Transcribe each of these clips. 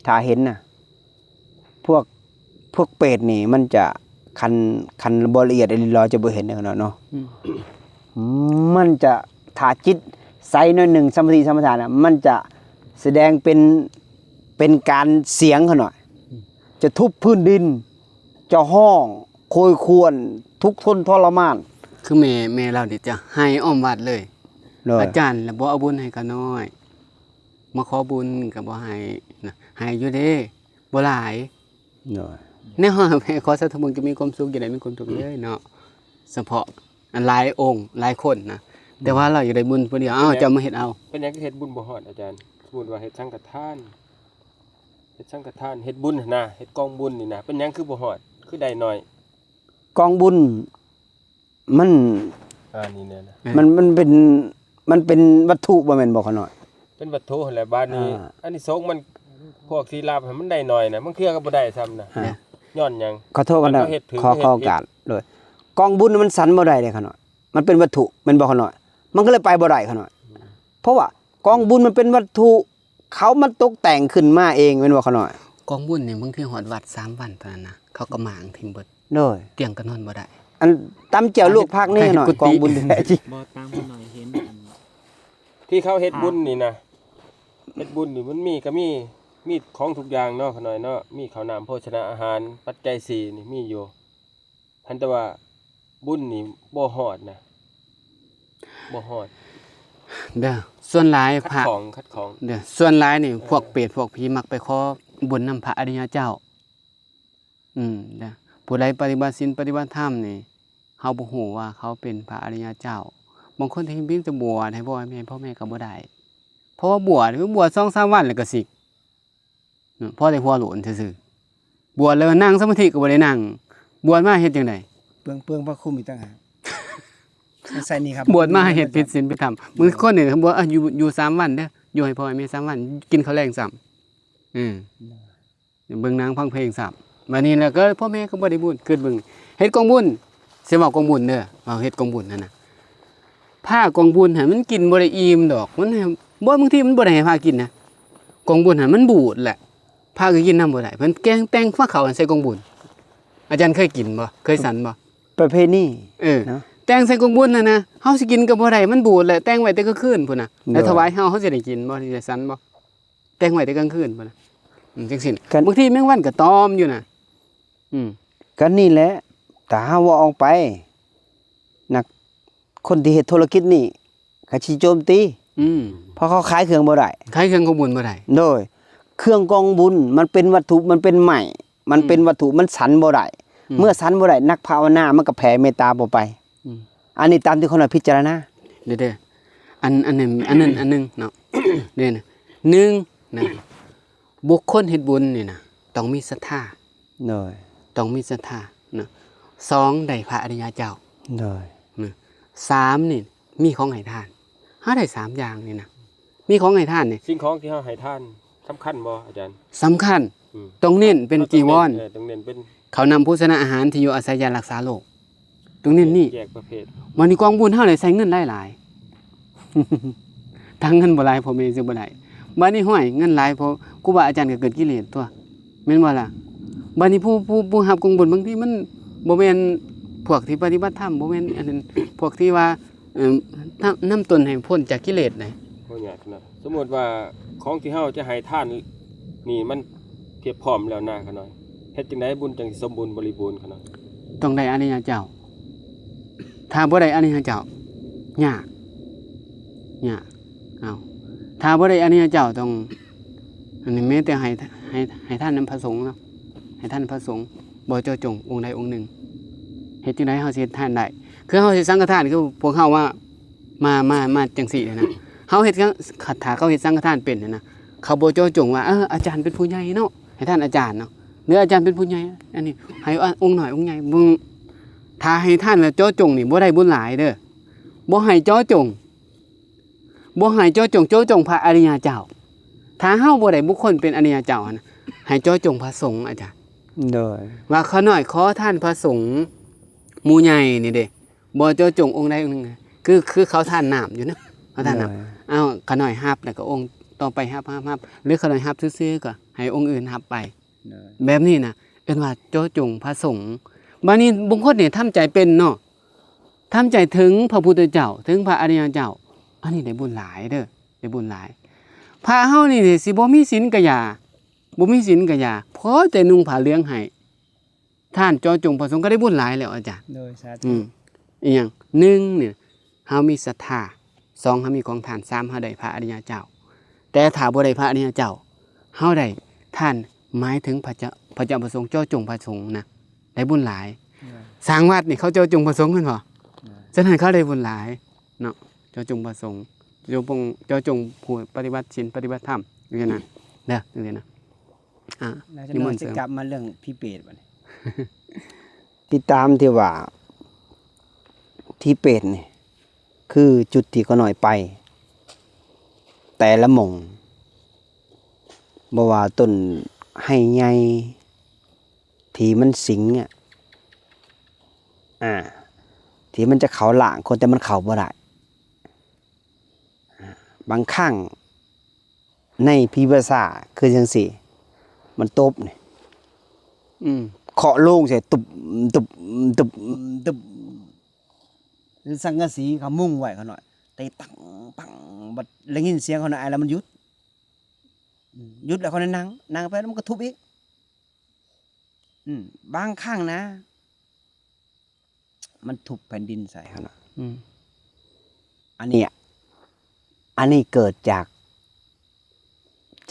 ຖ້າເຫັນນະ ພວກ ພວກເປດນີ້ມັນຈະ ຄັນ ຄັນບໍ່ລະອຽດອີ່ຫຼີ ລາວຈະບໍ່ເຫັນເດ້ເນາະ ເນາະ. ອືມ ມັນຈະ ຖ້າຈິດໃສໜ້ອຍໜຶ່ງ ສະມາທິ ສະມາທານະ ມັນຈະສະແດງເປັນ ເປັນການສຽງຂະນ້ອຍ ອືມ ຈະທຸບພື້ນດິນ ຈະຮ້ອງໂຄຍຄວນ ທຸກທົນທໍລະມານ. ຄືແມ່ ແມ່ລາວນີ້ຈະໄຫ້ອ້ອມວັດເລີຍ. ໂດຍ ອາຈານລະບໍ່ເອົາບຸນໃຫ້ຂ້ານ້ອຍ ມາຂໍບຸນກໍບໍ່ໃຫ້ນະ ໃຫ້ຢູ່ເດ້ ບໍ່ຫຼາຍ. ໂດຍ ແນວເຮົາແມ່ຂໍສາທຸ ເບິ່ງຈະມີຄວາມສຸກ ຈະໄດ້ມີຄວາມສຸກເລີຍເນາະ. ສະເພາະອັນຫຼາຍອົງຫຼາຍຄົນນະ ອືມ ແຕ່ວ່າລາວຢາກໄດ້ບຸນຜູ້ດຽວ ເອົາ ເຈົ້າມາເຮັດເອົາ. ເປັນຫຍັງຄືເຮັດບຸນບໍ່ຮອດອາຈານ? ສົມມຸດວ່າເຮັດສັງຄະທານ ເຮັດສັງຄະທານ ເຮັດບຸນຫັ້ນນະ ເຮັດກອງບຸນນີ້ນະ ເປັນຫຍັງຄືບໍ່ຮອດ ຄືໄດ້ໜ້ອຍ? ກອງບຸນ ມັນ ອ່າ ນີ້ແນ່ນະ ມັນ ມັນເປັນ ມັນເປັນວັດຖຸບໍ່ແມ່ນບໍ່ຂະນ້ອຍ? ເປັນວັດຖຸຫັ້ນແຫຼະ. ບາດນີ້ ອ່າ ອານິສົງມັນ ພວກທີ່ຮັບຫັ້ນມັນໄດ້ໜ້ອຍນະ ບາງເທື່ອກໍບໍ່ໄດ້ຊ້ຳນະ. ອ່າ ຍ້ອນຫຍັງ? ຂໍໂທດກ່ອນນະ ເຂົາເຮັດຖືກ ຂໍ ຂໍໂອກາດ ໂດຍ ກອງບຸນມັນສັນບໍ່ໄດ້ເດ້ຂະນ້ອຍ ມັນເປັນວັດຖຸແມ່ນບໍ່ຂະນ້ອຍ? ມັນກໍເລີຍໄປບໍ່ໄດ້ຂະນ້ອຍ ເພາະວ່າກອງບຸນມັນເປັນວັດຖຸ ເຂົາມາຕົກແຕ່ງຂຶ້ນມາເອງແມ່ນບໍ່ຂະນ້ອຍ? ກອງບຸນນີ້ບາງທີຮອດວັດສາມວັນເທົ່ານັ້ນນະ ເຂົາກໍມ້າງຖິ້ມເບິດ. ໂດຍ ຕຽງກໍນອນບໍ່ໄດ້ ອັນຕຳແຈ່ວລວກຜັກນີ້ຂະນ້ອຍ ກອງບຸນແທ້ຈິງ. ບໍ່ ຕາມຂະນ້ອຍເຫັນອັນ ທີ່ເຂົາເຮັດບຸນນີ້ນະ ເຮັດບຸນນີ້ມັນມີ ກໍມີ ມີຂອງທຸກຢ່າງເນາະຂະນ້ອຍເນາະ ມີເຂົ້ານ້ຳໂພຊະນາອາຫານ ປັດໄຈສີ່ນີ້ມີຢູ່. ຫັ້ນແຕ່ວ່າບຸນນີ້ບໍ່ຮອດນະ ບໍ່ຮອດເດີ. ສ່ວນຫຼາຍ ຂັດຂອງ ຂັດຂອງເດີ. ສ່ວນຫຼາຍນີ້ ເອີ ພວກເປດພວກຜີມັກໄປຂໍບຸນນຳພະອະລິຍະເຈົ້າ. ອືມ ເດີ ຜູ້ໃດປະຕິບັດສິນປະຕິບັດທຳນີ້ ເຮົາບໍ່ຮູ້ວ່າເຂົາເປັນພະອະລິຍະເຈົ້າ. ບາງຄົນທີ່ເພງແຕ່ບວດໃຫ້ພໍ່ໃຫ້ແມ່ ພໍ່ແມ່ກໍບໍ່ໄດ້ ເພາະວ່າບວດ ບວດສອງສາມວັນແລ້ວກໍສິກ. ພໍໄດ້ຫົວໂລ້ນຊື່ໆ. ບວດແລ້ວນັ່ງສະມາທິກໍບໍ່ໄດ້ນັ່ງ. ບວດມາເຮັດຈັ່ງໃດ? ເປືອງ ເປືອງຜ້າຄຸມອີກຕ່າງຫາກ. ໃສ່ນີ້ຄັບ ບວດມາໃຫ້ເຮັດຜິດສິນຜິດທຳ. ບາງຄົນນີ້ບວດ ຢູ່ ຢູ່ສາມວັນເດີ ຢູ່ໃຫ້ພໍ່ໃຫ້ແມ່ສາມວັນ ກິນເຂົ້າແລງຊ້ຳ. ອືມ ເບິ່ງໜັງຟັງເພງຊ້ຳ. ບາດນີ້ແລ້ວກໍພໍ່ແມ່ກໍບໍ່ໄດ້ບຸນ. ຄິດເບິ່ງ ເຮັດກອງບຸນ ຊິເວົ້າກອງບຸນເດີ ເວົ້າເຮັດກອງບຸນຫັ້ນນະ ພະກອງບຸນຫັ້ນມັນກິນບໍ່ໄດ້ອີ່ມດອກ ມັນ ບໍ່ ບາງທີມັນບໍ່ໄດ້ໃຫ້ພະກິນນະ. ກອງບຸນຫັ້ນມັນບູດແຫຼະ ພະກໍກິນນຳບໍ່ໄດ້. ເພິ່ນແກງແຕ່ງພະເຂົ້າໃສ່ກອງບຸນ. ອາຈານເຄີຍກິນບໍ່? ເຄີຍສັນບໍ່? ປະເພນີ ເອີ ເນາະ ແຕ່ງໃສ່ກອງບຸນຫັ້ນນະ ເຮົາຊິກິນກໍບໍ່ໄດ້ ມັນບູດແຫຼະ. ແຕ່ງໄວ້ແຕ່ກາງຄືນພຸ້ນນະ ແລ້ວຖວາຍເຮົາ ເຮົາຊິໄດ້ກິນບໍ່? ຊິໄດ້ສັນບໍ່? ແຕ່ງໄວ້ແຕ່ກາງຄືນພຸ້ນນະ. ອືມ ຈັ່ງຊີ້ ບາງທີແມງວັນກໍຕອມຢູ່ນະ. ອືມ ກໍນີ້ແຫຼະ ຖ້າເຮົາເວົ້າອອກໄປ ນັກ ຄົນທີ່ເຮັດທຸລະກິດນີ້ ກໍຊິໂຈມຕີ. ອືມ ເພາະເຂົາຂາຍເຄື່ອງບໍ່ໄດ້ ຂາຍເຄື່ອງກອງບຸນບໍ່ໄດ້. ໂດຍ ເຄື່ອງກອງບຸນມັນເປັນວັດຖຸ ມັນເປັນໄມ້ ມັນເປັນ ອືມ ວັດຖຸ ມັນສັນບໍ່ໄດ້. ອືມ ເມື່ອສັນບໍ່ໄດ້ ນັກພາວະນາມັນກໍແຜ່ເມດຕາບໍ່ໄປ. ອືມ ອັນນີ້ຕາມທີ່ຂ້ານ້ອຍພິຈາລະນາ. ເດີ ອັນ ອັນໜຶ່ງ ອັນນັ້ນອັນໜຶ່ງເນາະ. ເດ້ ໜຶ່ງນະ ບຸກຄົນເຮັດບຸນນີ້ນະ ຕ້ອງມີສັດທາ. ໂດຍ ຕ້ອງມີສັດທານະ. ສອງ ໄດ້ພະອະລິຍະເຈົ້າ. ໂດຍ ນະ ສາມ ນີ້ ມີຂອງໃຫ້ທານ. ເຮົາໄດ້ສາມຢ່າງນີ້ນະ ມີຂອງໃຫ້ທານນີ້. ສິ່ງຂອງທີ່ເຮົາໃຫ້ທານສຳຄັນບໍ່ອາຈານ? ສຳຄັນ. ອືມ ຕ້ອງເນັ້ນເປັນ ເຮົາຕ້ອງເນັ້ນ ຈີວອນ ເອີ ຕ້ອງເນັ້ນເປັນ ເຂົ້ານ້ຳໂພຊະນາອາຫານທີ່ຢູ່ອາໄສ ຢາຮັກສາໂລກ. ຕຣົງນີ້ ແຍກປະເພດ. ບາດນີ້ກອງບຸນເຮົາໄດ້ໃຊ້ເງິນຫຼາຍໆ ຖ້າເງິນບໍ່ຫຼາຍ ພໍ່ແມ່ຊິບໍ່ໄດ້. ບາດນີ້ ຫ້ວຍ ເງິນຫຼາຍ ເພາະຄູບາອາຈານກໍເກີດກິເລດຕົວະ ແມ່ນບໍ່ລະ? ບາດນີ້ ຜູ້ ຜູ້ ຜູ້ຮັບກອງບຸນ ບາງທີມັນບໍ່ແມ່ນພວກທີ່ປະຕິບັດທຳ ບໍ່ແມ່ນອັນນັ້ນ ພວກທີ່ວ່າ ເອີ ນຳ ນຳຕົນໃຫ້ພົ້ນຈາກກິເລດໃດ. ບໍ່ຍາກນະ. ສົມມຸດວ່າຂອງທີ່ເຮົາຈະໃຫ້ທານນີ້ມັນພຽບພ້ອມແລ້ວນະຂະນ້ອຍ, ເຮັດຈັ່ງໃດບຸນຈັ່ງຊິສົມບູນບໍລິບູນຂະນ້ອຍ? ຕ້ອງໄດ້ອະລິຍະເຈົ້າ. ຖ້າບໍ່ໄດ້ອະລິຍະເຈົ້າ ຍາກ ຍາກ. ເອົາ ຖ້າບໍ່ໄດ້ອະລິຍະເຈົ້າຕ້ອງ ອັນນີ້ແມ້ແຕ່ໃຫ້ ໃຫ້ ໃຫ້ທານນຳພະສົງເນາະ, ໃຫ້ທານພະສົງ ບໍ່ເຈາະຈົງອົງໃດອົງໜຶ່ງ. ເຮັດຈັ່ງໃດເຮົາຊິເຮັດທານໄດ້? ຄືເຮົາເຮັດສັງຄະທານ ຄືພວກເຮົາມາ ມາ ມາ ມາຈັ່ງຊີ້ນະ, ເຮົາເຮັດ ຄັນ ຖ້າເຂົາເຮັດສັງຄະທານເປັນນະ, ເຂົາບໍ່ເຈາະຈົງວ່າ ເອີ ອາຈານເປັນຜູ້ໃຫຍ່ເນາະ ໃຫ້ທານອາຈານເນາະ ຫຼືອາຈານເປັນຜູ້ໃຫຍ່ ອັນນີ້ໃຫ້ອົງນ້ອຍອົງໃຫຍ່. ເບິ່ງ ຖ້າໃຫ້ທານແລ້ວເຈາະຈົງນີ້ ບໍ່ໄດ້ບຸນຫຼາຍເດີ. ບໍ່ໃຫ້ເຈາະຈົງ ບໍ່ໃຫ້ເຈາະຈົງ ເຈາະຈົງພະອະລິຍະເຈົ້າ. ຖ້າເຮົາບໍ່ໄດ້ບຸກຄົນເປັນອະລິຍະເຈົ້າຫັ້ນນະ ໃຫ້ເຈາະຈົງພະສົງ ອາຈານ. ໂດຍ ວ່າຂ້ານ້ອຍຂໍທານພະສົງໝູ່ໃຫຍ່ນີ້ເດ້ ບໍ່ເຈາະຈົງອົງໃດອົງໜຶ່ງ. ຄື ຄືເຂົາທານນ້ຳຢູ່ນະ ເຂົາທານນ້ຳ. ໂດຍ ເອົາ ຂ້ານ້ອຍຮັບ ແລ້ວກໍອົງ ຕໍ່ໄປຮັບ ຮັບ ຮັບ ຫຼືຂ້ານ້ອຍຮັບຊື່ໆ ກໍໃຫ້ອົງອື່ນຮັບໄປ ໂດຍ ແບບນີ້ນະ ເອີ້ນວ່າເຈາະຈົງພະສົງ. ບາດນີ້ບາງຄົນນີ້ທຳໃຈເປັນເນາະ ທຳໃຈເຖິງພະພຸດທະເຈົ້າ ເຖິງພະອະລິຍະເຈົ້າ ອັນນີ້ໄດ້ບຸນຫຼາຍເດີ້ ໄດ້ບຸນຫຼາຍ. ພະເຮົານີ້ຊິບໍ່ມີສິນກະຢ່າ ບໍ່ມີສິນກະຢ່າ ພໍແຕ່ນຸ່ງຜ້າເຫຼືອງໃຫ້ ທ່ານເຈາະຈົງພະສົງກໍໄດ້ບຸນຫຼາຍແລ້ວອາຈານ. ໂດຍ ສາທຸ. ອືມ ອີຫຍັງ? ໜຶ່ງນີ້ ເຮົາມີສັດທາ, ສອງ ເຮົາມີກອງທານ, ສາມ ເຮົາໄດ້ພະອະລິຍະເຈົ້າ. ແຕ່ຖ້າບໍ່ໄດ້ພະອະລິຍະເຈົ້າ ເຮົາໄດ້ ທ່ານໝາຍເຖິງພະເຈົ້າ, ພະເຈົ້າພະສົງ, ເຈາະຈົງພະສົງນະ ໄດ້ບຸນຫຼາຍ. ໂດຍ. ສ້າງວັດນີ້ເຂົາເຈາະຈົງພະສົງແມ່ນບໍ່? ໂດຍ. ສະນັ້ນເຂົາໄດ້ບຸນຫຼາຍເນາະ ເຈາະຈົງພະສົງ, ເຈາະຈົງ, ເຈາະຈົງຜູ້ປະຕິບັດສິນປະຕິບັດທຳ ຈັ່ງຊີ້ນະ ເດີ ຈັ່ງຊີ້ນະ. ອ່າ ແລ້ວຈະ ນິມົນ ຊິກັບມາເລື່ອງຜີເປດບັດນີ້ ຕິດຕາມທີ່ວ່າ ທີ່ເປັນນີ້ ຄືຈຸດທີ່ຂ້ານ້ອຍໄປແຕ່ລະໝ່ອງ ບໍ່ວ່າຕົ້ນໄຮໃຫຍ່ທີ່ມັນສິງອະ ອ່າ ທີ່ມັນຈະເຂົ້າລ່າງຄົນ ແຕ່ມັນເຂົ້າບໍ່ໄດ້ ອ່າ ບາງຄັ້ງ ໃນຜີປາສາດຄືຈັ່ງຊີ້ ມັນຕົບນີ້ ອືມ ເຄາະໂລງໃສ່ ຕຸບ ຕຸບ ຕຸບ ຕຸບ ຫຼືສັງກະສີເຂົາມຸງໄວ້ຂ້ານ້ອຍ ຕີປັງ ປັງ ບັດໄດ້ຍິນສຽງຂ້ານ້ອຍໄອແລ້ວມັນຢຸດ ອືມ ຢຸດແລ້ວຂ້ານ້ອຍນັ່ງ ນັ່ງໄປແລ້ວມັນກໍທຸບອີກ ອືມ ບາງຄັ້ງນະ ມັນທຸບແຜ່ນດິນໃສ່ຫັ້ນນະ ອືມ ອັນເນີ້ຍ ອັນນີ້ເກີດຈາກ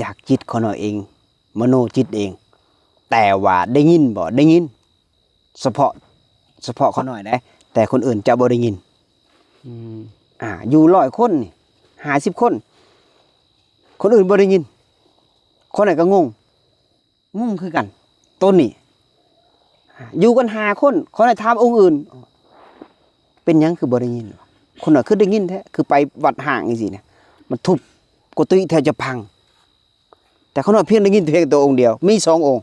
ຈາກຈິດຂອງເຮົາເອງ ມະໂນຈິດເອງ ແຕ່ວ່າໄດ້ຍິນບໍ່? ໄດ້ຍິນ ສະເພາະ ສະເພາະຂ້ານ້ອຍເດ້ ແຕ່ຄົນອື່ນຈະບໍ່ໄດ້ຍິນ ອືມ ອ່າ ຢູ່ຮ້ອຍຄົນນີ້ ຫ້າສິບຄົນ ຄົນອື່ນບໍ່ໄດ້ຍິນ ຄົນນັ້ນກໍງົງ ງງຄືກັນ ໂຕນີ້ ຢູ່ກັນຫ້າຄົນ ຂ້ອຍໄດ້ຖາມອົງອື່ນ ເປັນຫຍັງຄືບໍ່ໄດ້ຍິນ? ຄົນນັ້ນຄືໄດ້ຍິນແທ້ ຄືໄປວັດຮ້າງຈັ່ງຊີ້ນະ ມັນທຸບກຸຕິແທບຈະພັງ ແຕ່ຂ້ານ້ອຍພຽງໄດ້ຍິນພຽງໂຕອົງດຽວ ມີສອງອົງ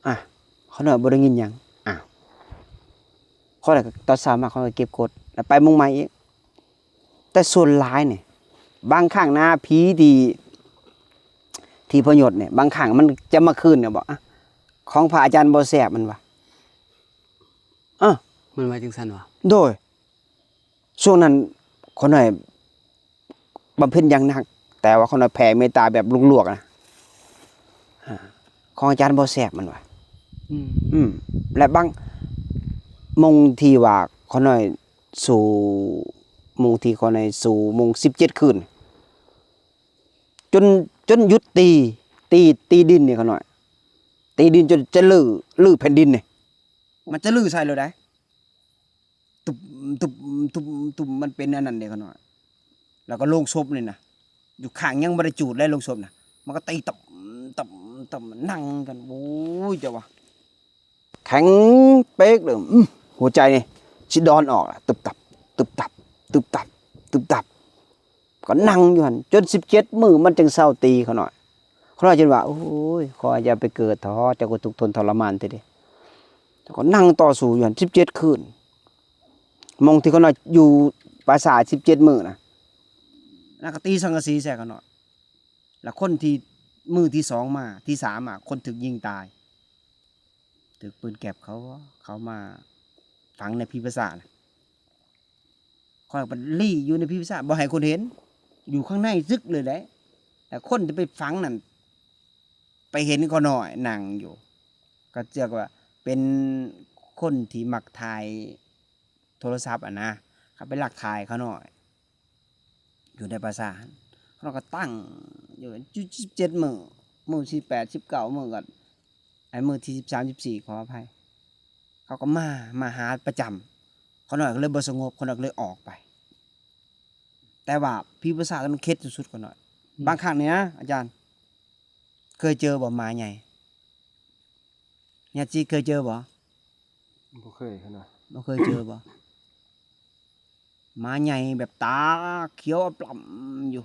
ອ່ະ ຂ້ານ້ອຍບໍ່ໄດ້ຍິນຫຍັງ ອ້າວ ຂ້ອຍກໍຕອນເຊົ້າມາຂ້ອຍກໍເກັບກົດ ແລ້ວໄປມຸງໃໝ່ອີກ ແຕ່ສ່ວນຫຼາຍນີ້ ບາງຄັ້ງນະ ຜີທີ່ ທີ່ພະຍົດນີ້ ບາງຄັ້ງມັນຈະມາຄືນນີ້ບອກ ອະ ຂອງພະອາຈານບໍ່ແຊບ ມັນວ່າ ເອີ ມັນວ່າຈັ່ງຊັ້ນຫວາ? ໂດຍ ຊ່ວງນັ້ນຂ້ານ້ອຍບຳເພັນຢ່າງໜັກ ແຕ່ວ່າຂ້ານ້ອຍແຜ່ເມດຕາແບບລວກໆນະ ອາ ຂອງອາຈານບໍ່ແຊບ ມັນວ່າ ອືມ ອືມ ແລະບາງມົງທີ່ວ່າຂ້ານ້ອຍ ສູ່ ໂມງທີ່ຂ້ອຍໃນສູ່ໂມງສິບເຈັດຄືນ ຈົນ ຈົນຢຸດຕີ ຕີ ຕີດິນນີ້ຂ້ານ້ອຍ ຕີດິນຈົນຈະຮື້ ຮື້ແຜ່ນດິນນີ້ ມັນຈະຮື້ໃສ່ໂລດໃດ ຕຸບ ຕຸບ ຕຸບ ຕຸບ ມັນເປັນອັນນັ້ນເດ້ຂ້ານ້ອຍ ແລ້ວກໍໂລງສົບນີ້ນະ ຢູ່ຂ້າງຍັງບໍ່ໄດ້ຈູດເລີຍໂລງສົບນະ ມັນກໍຕີຕົບ ຕົບ ຕົບ ນັ່ງກັນ ໂອ້ຍ ເຈົ້າວ່າ ແຂງເປກເລີຍ ອື ຫົວໃຈນີ້ຊິດອນອອກລະ ຕຶບຕັບ ຕຶບຕັບ ຕຶບຕັບ ຕຶບຕັບ ກໍນັ່ງຢູ່ຫັ້ນ ຈົນສິບເຈັດມື້ມັນຈຶ່ງເຊົາຕີຂ້ານ້ອຍ ຂ້ານ້ອຍຈຶ່ງວ່າ ໂອ້ຍ ຂໍຢ່າໄປເກີດເຖາະ ເຈົ້າກໍທຸກທົນທໍລະມານແທ້ເດ ເຈົ້າກໍນັ່ງຕໍ່ສູ້ຢູ່ຫັ້ນສິບເຈັດຄືນ ໝ່ອງທີ່ຂ້ານ້ອຍຢູ່ປາສາດສິບເຈັດມື້ນະ ແລ້ວກໍຕີສັງກະສີໃສ່ຂ້ານ້ອຍ ແລ້ວຄົນທີ່ ມື້ທີສອງມາ ທີສາມມາ ຄົນຖືກຍິງຕາຍ ຖືກປືນແກັບເຂົາ ເຂົາມາຝັງໃນຜີປາສາດນະ ຂ້ອຍໄປລີ້ຢູ່ໃນຜີປາສາດ ບໍ່ໃຫ້ຄົນເຫັນ ຢູ່ຂ້າງໃນຊຶກເລີຍແຫຼະ ແຕ່ຄົນທີ່ໄປຝັງນັ້ນ ໄປເຫັນຂ້ານ້ອຍນັ່ງຢູ່ ກໍເຊື່ອວ່າເປັນຄົນທີ່ມັກຖ່າຍ ໂທລະສັບຫັ້ນນະ ເຂົາໄປລັກຖ່າຍຂ້ານ້ອຍ ຢູ່ໃນປາສາດ ເຂົາກໍຕັ້ງຢູ່ ຢູ່ສິບເຈັດມື້ ມື້ທີແປດ ສິບເກົ້າມື້ກໍ ອັນມື້ທີສິບສາມ ສິບສີ່ ຂໍອະໄພ ເຂົາກໍມາ ມາຫາປະຈຳ ຂ້ານ້ອຍກໍເລີຍບໍ່ສະຫງົບ ຂ້ານ້ອຍກໍເລີຍອອກໄປ ແຕ່ວ່າຜີປີສາດມັນເຂັດສຸດໆ ຂ້ານ້ອຍ ອືມ ບາງຄັ້ງນີ້ນະອາຈານ ເຄີຍເຈີບໍ່ ໝາໃຫຍ່? ຍາດຊິເຄີຍເຈີບໍ່? ບໍ່ເຄີຍຫັ້ນນະ ບໍ່ເຄີຍເຈີບໍ່? ໝາໃຫຍ່ແບບຕາຂຽວອຳລຳຢູ່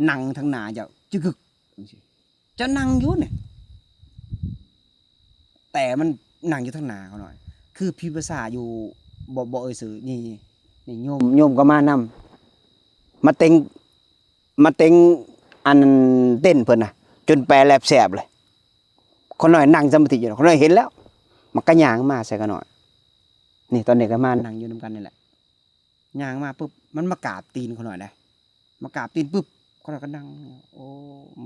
ນັ່ງທາງໜ້າເຈົ້າ ຈຶກກຶກຈັ່ງຊີ້ ເຈົ້ານັ່ງຢູ່ນີ້ ແຕ່ມັນນັ່ງຢູ່ທາງໜ້າເຂົາໜ້ອຍ ຄືຜີປີສາດຢູ່ ບໍ່ ບໍ່ເອີ່ຍຊື່ ນີ້ ນີ້ໂຍມ ໂຍມກໍມານຳ ມາເຕັງ ມາເຕັງ ອັນເຕັນເພິ່ນນະ ຈົນແປແຫຼບແສບເລີຍ. ຂ້ານ້ອຍນັ່ງສະມາທິຢູ່ ຂ້ານ້ອຍເຫັນແລ້ວ ມັນກໍຍ່າງມາໃສ່ຂ້ານ້ອຍ. ນີ້ຕອນນີ້ກໍມານັ່ງຢູ່ນຳກັນນີ້ແຫຼະ ຍ່າງມາປຶບ ມັນມາກາບຕີນຂ້ານ້ອຍເດ້ ມາກາບຕີນປຶບ ຂ້ານ້ອຍກໍນັ່ງ ໂອ້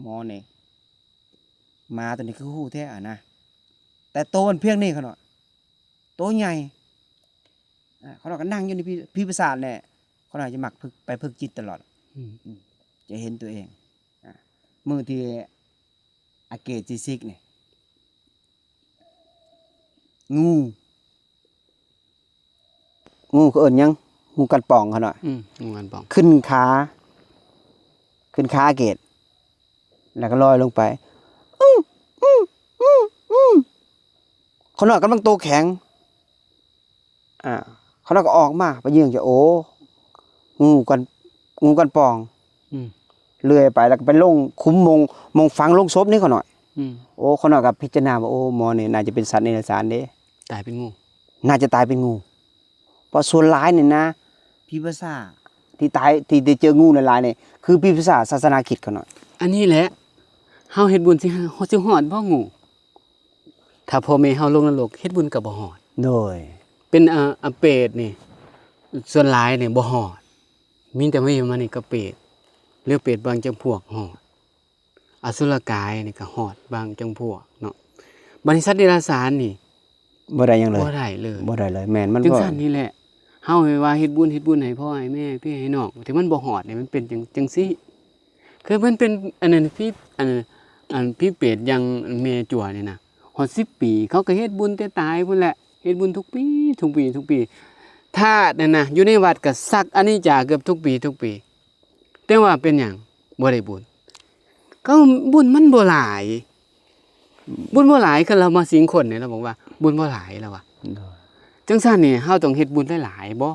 ໝໍນີ້ ໝາໂຕນີ້ຄືຮູ້ແທ້ຫັ້ນນະ ແຕ່ໂຕມັນພຽງນີ້ຂ້ານ້ອຍ ໂຕໃຫຍ່. ອາ ຂ້ານ້ອຍກໍນັ່ງຢູ່ໃນຜີ ຜີປະສາດແຫຼະ ຂ້ານ້ອຍຈະມັກຝຶກ ໄປຝຶກຈິດຕະຫຼອດ ອືມ ອືມ ຈະເຫັນຕົວເອງ. ອາ ມື້ທີ່ອາເກດຊິສິກນີ້ ງູ ງູເຂົາເອີ້ນຫຍັງ? ງູກັດປ່ອງ ຂ້ານ້ອຍ ອືມ ງູກັດປ່ອງ ຂຶ້ນຂາ ຂຶ້ນຂາອາເກດ ແລ້ວກໍລອຍລົງໄປ ອື ອື ອື ອື ຂ້ານ້ອຍກຳລັງໂຕແຂງ ອາ ຂ້ານ້ອຍກໍອອກມາ ໄປເຢືອງຈະ ໂອ້ ງູກັດ ງູກັດປ່ອງ ອືມ ເລື່ອຍໄປ ແລ້ວກໍໄປລົງຂຸມໝ່ອງ ໝ່ອງຝັງໂລງສົບນີ້ຂ້ານ້ອຍ ອືມ ໂອ້ ຂ້ານ້ອຍກໍພິຈາລະນາວ່າ ໂອ້ ໝໍນີ້ໜ້າຈະເປັນສັດເນລະສານເດ້ ຕາຍເປັນງູ ໜ້າຈະຕາຍເປັນງູ ເພາະສ່ວນຫຼາຍນີ້ນະ ຜີປະສາດທີ່ຕາຍ ທີ່ໄດ້ເຈີງູຫຼາຍໆນີ້ ຄືຜີປະສາດສາສະໜາຄຣິດຂ້ານ້ອຍ. ອັນນີ້ແຫຼະ ເຮົາເຮັດບຸນຊິ ຊິຮອດບໍ່ງູ? ຖ້າພໍ່ແມ່ເຮົາລົງນະລົກ ເຮັດບຸນກໍບໍ່ຮອດ. ໂດຍ ເປັນ ອາ ອາເປດນີ້ ສ່ວນຫຼາຍນີ້ບໍ່ຮອດ ມີແຕ່ມາ ມານີ້ກໍເປດ ຫຼືເປດບາງຈຳພວກຮອດ ອະສຸລະກາຍນີ້ກໍຮອດບາງຈຳພວກເນາະ. ບັດນີ້ສັດເດຍລະສານນີ້ ບໍ່ໄດ້ຫຍັງເລີຍ ບໍ່ໄດ້ເລີຍ ບໍ່ໄດ້ເລີຍ ແມ່ນ ມັນ ຈັ່ງຊັ້ນນີ້ແຫຼະ ເຮົາໃຫ້ວ່າເຮັດບຸນ ເຮັດບຸນໃຫ້ພໍ່ໃຫ້ແມ່ ພີ່ໃຫ້ນ້ອງ ທີ່ມັນບໍ່ຮອດນີ້ ມັນເປັນຈັ່ງ ຈັ່ງຊີ້ ຄືມັນເປັນ ອັນນັ້ນ ຜີ ອັນ ອັນຜີເປດຢ່າງແມ່ຈົວນີ້ນະ ຮອດສິບປີ ເຂົາກໍເຮັດບຸນແຕ່ຕາຍພຸ້ນແຫຼະ ເຮັດບຸນທຸກປີ ທຸກປີ ທຸກປີ ທາດນັ້ນນະ ຢູ່ໃນວັດກໍສັກອະນິດຈາເກືອບທຸກປີ ທຸກປີ ແຕ່ວ່າເປັນຫຍັງບໍ່ໄດ້ບຸນ? ກໍບຸນມັນບໍ່ຫຼາຍ ບຸນບໍ່ຫຼາຍ ຄືລາວມາສິງຄົນນີ້ ລາວບອກວ່າບຸນບໍ່ຫຼາຍ ລາວວ່າ. ໂດຍ ຈັ່ງຊັ້ນນີ້ ເຮົາຕ້ອງເຮັດບຸນຫຼາຍໆບໍ່?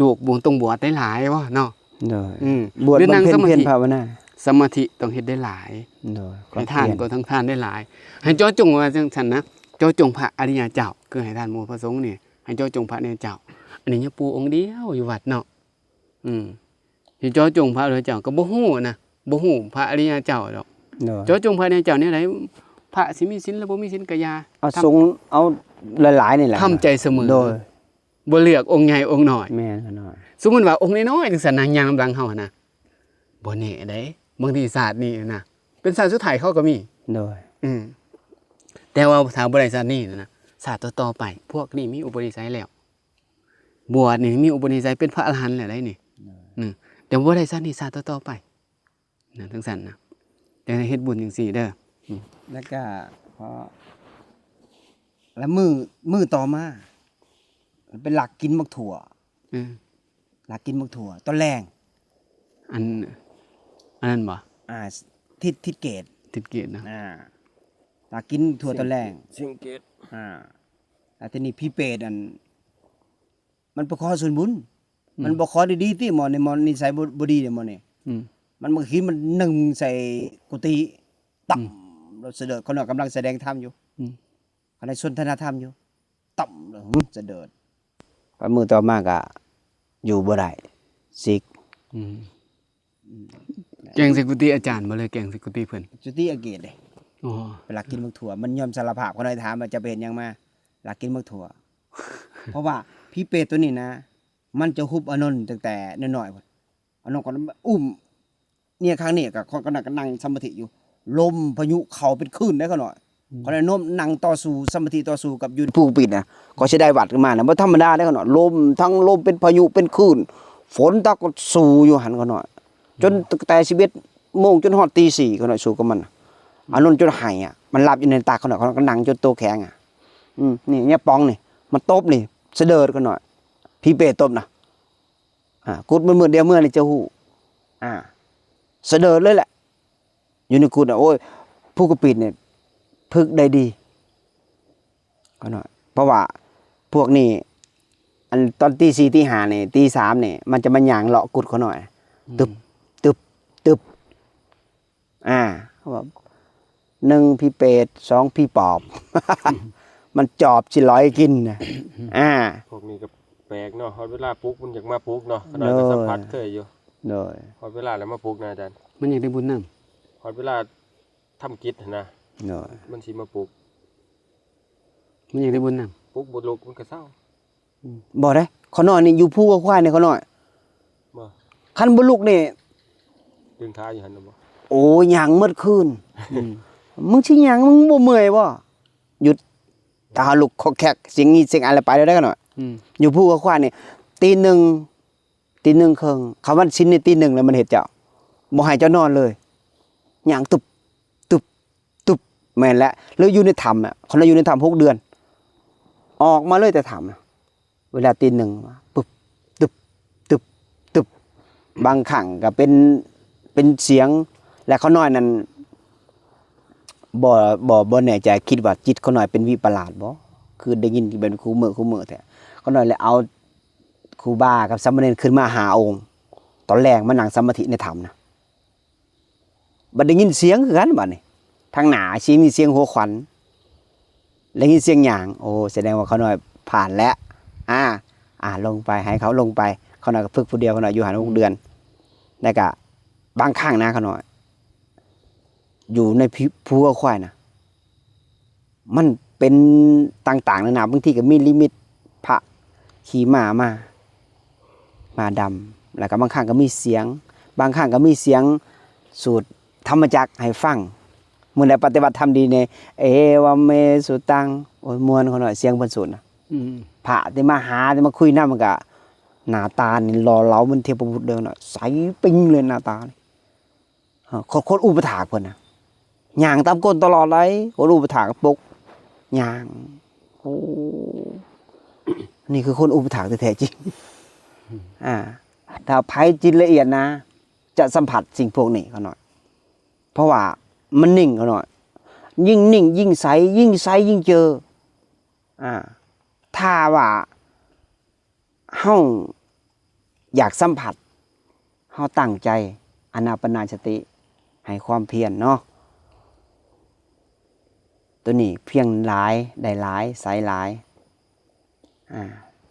ລູກບໍ່ຕ້ອງບວດຫຼາຍໆບໍ່ເນາະ? ໂດຍ ອືມ ບວດ ບຳເພັນພຽນພາວະນາ ສະມາທິຕ້ອງເຮັດຫຼາຍໆ. ໂດຍ ໃຫ້ທານກໍຕ້ອງທານຫຼາຍໆ ໃຫ້ເຈາະຈົງວ່າຈັ່ງຊັ້ນນະ ເຈາະຈົງພະອະລິຍະເຈົ້າ ຄືໃຫ້ທານໝູ່ພະສົງນີ້ ໃຫ້ເຈາະຈົງພະອະລິຍະເຈົ້າ. ອັນນີ້ຍາປູ່ອົງດຽວຢູ່ວັດເນາະ ອືມ ຊິເຈາະຈົງພະອະລິຍະເຈົ້າກໍບໍ່ຮູ້ນະ ບໍ່ຮູ້ພະອະລິຍະເຈົ້າດອກ. ໂດຍ ເຈາະຈົງພະອະລິຍະເຈົ້າແນວໃດ? ພະຊິມີສິນ ຫຼື ບໍ່ມີສິນກໍຢ່າ ເອົາສົງ ເອົາຫຼາຍໆນີ້ແຫຼະ ທຳໃຈສະເໝີ. ໂດຍ ບໍ່ເລືອກອົງໃຫຍ່ອົງນ້ອຍ. ແມ່ນຂະນ້ອຍ ສົມມຸດວ່າອົງນ້ອຍໆຈັ່ງຊັ້ນນະ ຍ່າງນຳຫຼັງເຮົາຫັ້ນນະ ບໍ່ແນ່ເດ້ ບາງທີຊາດນີ້ນະ ເປັນຊາດສຸດທ້າຍເຂົາກໍມີ. ໂດຍ ອືມ ແຕ່ວ່າຖ້າບໍ່ໄດ້ຊາດນີ້ນະ ຊາດຕໍ່ໆໄປ ພວກນີ້ມີອຸປະນິໄສແລ້ວ ບວດນີ້ມີອຸປະນິໄສເປັນພະອະລະຫັນແລ້ວໃດນີ້. ໂດຍ ອືມ ແຕ່ບໍ່ໄດ້ຊາດນີ້ ຊາດຕໍ່ໆໄປນະ ຈັ່ງຊັ້ນນະ ແຕ່ໃຫ້ເຮັດບຸນຈັ່ງຊີ້ເດີ. ອືມ ແລ້ວກະພໍ ແລ້ວມື້ ມື້ຕໍ່ມາ ໄປລັກກິນໝາກຖົ່ວ. ເອີ ລັກກິນໝາກຖົ່ວຕອນແລງ ອັນ ອັນນັ້ນບໍ່? ອ່າ ທິດ ທິດເກດ ທິດເກດນະ ອ່າ ລັກກິນຖົ່ວຕອນແລງ ສິງເກດ ອ່າ ແລ້ວທີນີ້ຜີເປດນັ້ນ ມັນໄປຂໍສ່ວນບຸນ ອືມ ມັນບໍ່ຂໍດີໆຕິ ໝໍນີ້ ໝໍນິໄສບໍ່ ບໍ່ດີເດ້ໝໍນີ້. ອືມ ມັນບາງທີມັນໜຶ່ງໃສ່ກຸຕິ ຕຳ ອືມ ແລ້ວສະເດີດ ເຂົານ້ອຍກຳລັງສະແດງທຳຢູ່ ອືມ ເຂົານ້ອຍສົນທະນາທຳຢູ່ ຕຳ ແລ້ວ ຫຶ ສະເດີດ ແລ້ວມື້ຕໍ່ມາກະຢູ່ບໍ່ໄດ້ ສິກ. ອືມ ອືມ ແກ່ງໃສ່ກຸຕິອາຈານບໍ່ ຫຼືແກ່ງໃສ່ກຸຕິເພິ່ນ? ກຸຕິອາເກດເດ້. ອໍ ໄປລັກກິນໝາກຖົ່ວ ມັນຍອມສາລະພາບ ເຂົານ້ອຍຖາມວ່າ ເຈົ້າໄປເຮັດຫຍັງມາ? ລັກກິນໝາກຖົ່ວ. ເພາະວ່າຜີເປດໂຕນີ້ນະ ມັນຈະຮຸບອານົນຕັ້ງແຕ່ນ້ອຍໆພຸ້ນ ອານົນກໍອຸ້ມ ເນຍຄັ້ງນີ້ກໍ ຂ້ອຍກໍນັ່ງ ກໍນັ່ງສະມາທິຢູ່ ລົມພາຍຸເຂົ້າເປັນຄື້ນເດ້ຂ້ານ້ອຍ. ອືມ ຂ້ານ້ອຍໂນ້ມນັ່ງຕໍ່ສູ້ ສະມາທິຕໍ່ສູ້ກັບຢູ່ພູປິດນະ ກໍຊິໄດ້ວັດຂຶ້ນມານະ ບໍ່ທຳມະດາເດ້ຂ້ານ້ອຍ. ລົມ ທັງລົມເປັນພາຍຸເປັນຄື້ນ ຝົນຕະກໍສູ້ຢູ່ຫັ້ນຂ້ານ້ອຍ ຈົນ ອືມ ຕັ້ງແຕ່ສິບເອັດໂມງຈົນຮອດຕີສີ່ ຂ້ານ້ອຍສູ້ກັບມັນນະ. ອືມ ອານົນຈົນໄຫ້ອະ ມັນຫຼັບຢູ່ໃນຕາຂ້ານ້ອຍ ຂ້ານ້ອຍກໍນັ່ງຈົນໂຕແຂງອະ. ອືມ ນີ້ຍາປອງນີ້ ມັນຕົບນີ້ ສະເດີດຂ້ານ້ອຍ ຜີເປດຕົບນະ. ອ່າ ກຸດມືດໆ ດຽວເມື່ອນີ້ຈະຮູ້ ອ່າ ສະເດີດເລີຍແຫຼະ ຢູ່ໃນກຸດນະ. ໂອ້ຍ ພູກະປິດນີ້ຝຶກໄດ້ດີ ຂ້ານ້ອຍ ເພາະວ່າພວກນີ້ ອັນຕອນຕີສີ່ ຕີຫ້ານີ້ ຕີສາມນີ້ ມັນຈະມາຍ່າງເລາະກຸດຂ້ານ້ອຍ ອືມ ຕຶບ ຕຶບ ຕຶບ. ອ່າ ເຂົາວ່າ ໜຶ່ງຜີເປດ ສອງຜີປອບ ມັນຈອບຊິຫຼອຍກິນນະ. ອ່າ ພວກນີ້ກໍແປກເນາະ ຮອດເວລາປຸກມັນຢາກມາປຸກເນາະ ຂະນ້ອຍກໍສຳຜັດເຄີຍຢູ່. ໂດຍ ຮອດເວລາແລ້ວມາປຸກນະອາຈານ ມັນຢາກໄດ້ບຸນນຳ ຮອດເວລາທຳກິດຫັ້ນນະ ໂດຍ ມັນຊິມາປຸກ ມັນຢາກໄດ້ບຸນນຳ ປຸກບໍ່ລຸກມັນກໍເຊົາ ອືມ ບໍ່ເດ້ ຂ້ານ້ອຍນີ້ຢູ່ພູກັບຄວາຍນີ້ ຂ້ານ້ອຍ ບໍ່ ຄັນບໍ່ລຸກນີ້ ດຶງຂາຢູ່ຫັ້ນນະບໍ່ ໂອ້ຍ ຍ່າງໝົດຄືນ ອືມ ມຶງຊິຍ່າງ ມຶງບໍ່ເມື່ອຍບໍ່? ຢຸດ ຖ້າເຮົາລຸກຄອກແຄກ ສຽງງີດສຽງອັນແລ້ວໄປແລ້ວເດ້ຂ້ານ້ອຍ ອືມ ຢູ່ພູກັບຄວາຍນີ້ ຕີໜຶ່ງ ຕີໜຶ່ງເຄິ່ງ ຄັນວັນສິນນີ້ຕີໜຶ່ງແລ້ວມັນເຮັດເຈົ້າ ບໍ່ໃຫ້ເຈົ້ານອນເລີຍ ຍ່າງຕຸບ ຕຸບ ຕຸບ ແມ່ນແຫຼະ ຫຼືຢູ່ໃນຖ້ຳນະ ຄັນວ່າຢູ່ໃນຖ້ຳຫົກເດືອນ ອອກມາເລີຍແຕ່ຖ້ຳນະ ເວລາຕີໜຶ່ງ ປຶບ ຕຶບ ຕຶບ ຕຶບ ບາງຄັ້ງກໍເປັນ ເປັນສຽງ ແລະ ຂ້ານ້ອຍນັ້ນ ບໍ່ ບໍ່ ບໍ່ແນ່ໃຈ ຄິດວ່າຈິດຂ້ານ້ອຍເປັນວິປະຫຼາດບໍ່ ຄືໄດ້ຍິນແບບຄູ່ມື້ ຄູ່ມື້ແທ້ ຂ້ານ້ອຍເລີຍເອົາຄູບາກັບສາມະເນນຂຶ້ນມາຫ້າອົງ ຕອນແລງມານັ່ງສະມາທິໃນຖ້ຳນະ ບັດໄດ້ຍິນສຽງຄືກັນບັດນີ້ ທາງໜ້າຊິມີສຽງຫົວຂວັນ ໄດ້ຍິນສຽງຍ່າງ ໂອ້ ສະແດງວ່າຂ້ານ້ອຍຜ່ານແລ້ວ ອາ ອາ ລົງໄປ ໃຫ້ເຂົາລົງໄປ ຂ້ານ້ອຍກໍຝຶກຜູ້ດຽວ ຂ້ານ້ອຍຢູ່ຫັ້ນຫົກເດືອນ ແລ້ວກະບາງຄັ້ງນະຂ້ານ້ອຍ ຢູ່ໃນພູກັບຄວາຍນະ ມັນເປັນຕ່າງໆນານາ ບາງທີກໍມີນິມິດພະຂີ່ມ້າມາ ມ້າດຳ ແລ້ວກໍບາງຄັ້ງກໍມີສຽງ ບາງຄັ້ງກໍມີສຽງສູດທຳມະຈັກໃຫ້ຟັງ ມື້ໃດປະຕິບັດທຳດີແນ່ ເອວະເມສຸຕັງ ໂອ້ຍ ມ່ວນຂ້ານ້ອຍ ສຽງເພິ່ນສູດນະ ອືມ ພະທີ່ມາຫາ ທີ່ມາຄຸຍນຳ ມັນກໍໜ້າຕານີ້ຫຼໍ່ເຫຼົາເໝືອນເທບພະບຸດເດີ ໃສປິງເລີຍໜ້າຕານີ້ ເອີ ຄົນ ຄົນອຸປະຖາກເພິ່ນນະ ຍ່າງຕາມກົ້ນຕະຫຼອດເລີຍ ຄົນອຸປະຖາກປົກຍ່າງ ໂອ້ ນີ້ຄືຄົນອຸປະຖາກທີ່ແທ້ຈິງ ອາ ຖ້າໃຜຈິດລະອຽດນະ ຈະສຳຜັດສິ່ງພວກນີ້ຂ້ານ້ອຍ ເພາະວ່າມັນນິ່ງຂ້ານ້ອຍ ຍິ່ງນິ່ງຍິ່ງໃສ ຍິ່ງໃສຍິ່ງເຈີ ອາ ຖ້າວ່າ ເຮົາຢາກສຳຜັດ ເຮົາຕັ້ງໃຈອານາປານສະຕິ ໃຫ້ຄວາມພຽນເນາະ ໂຕນີ້ພຽນຫຼາຍ ໄດ້ຫຼາຍ ໃສຫຼາຍ ອາ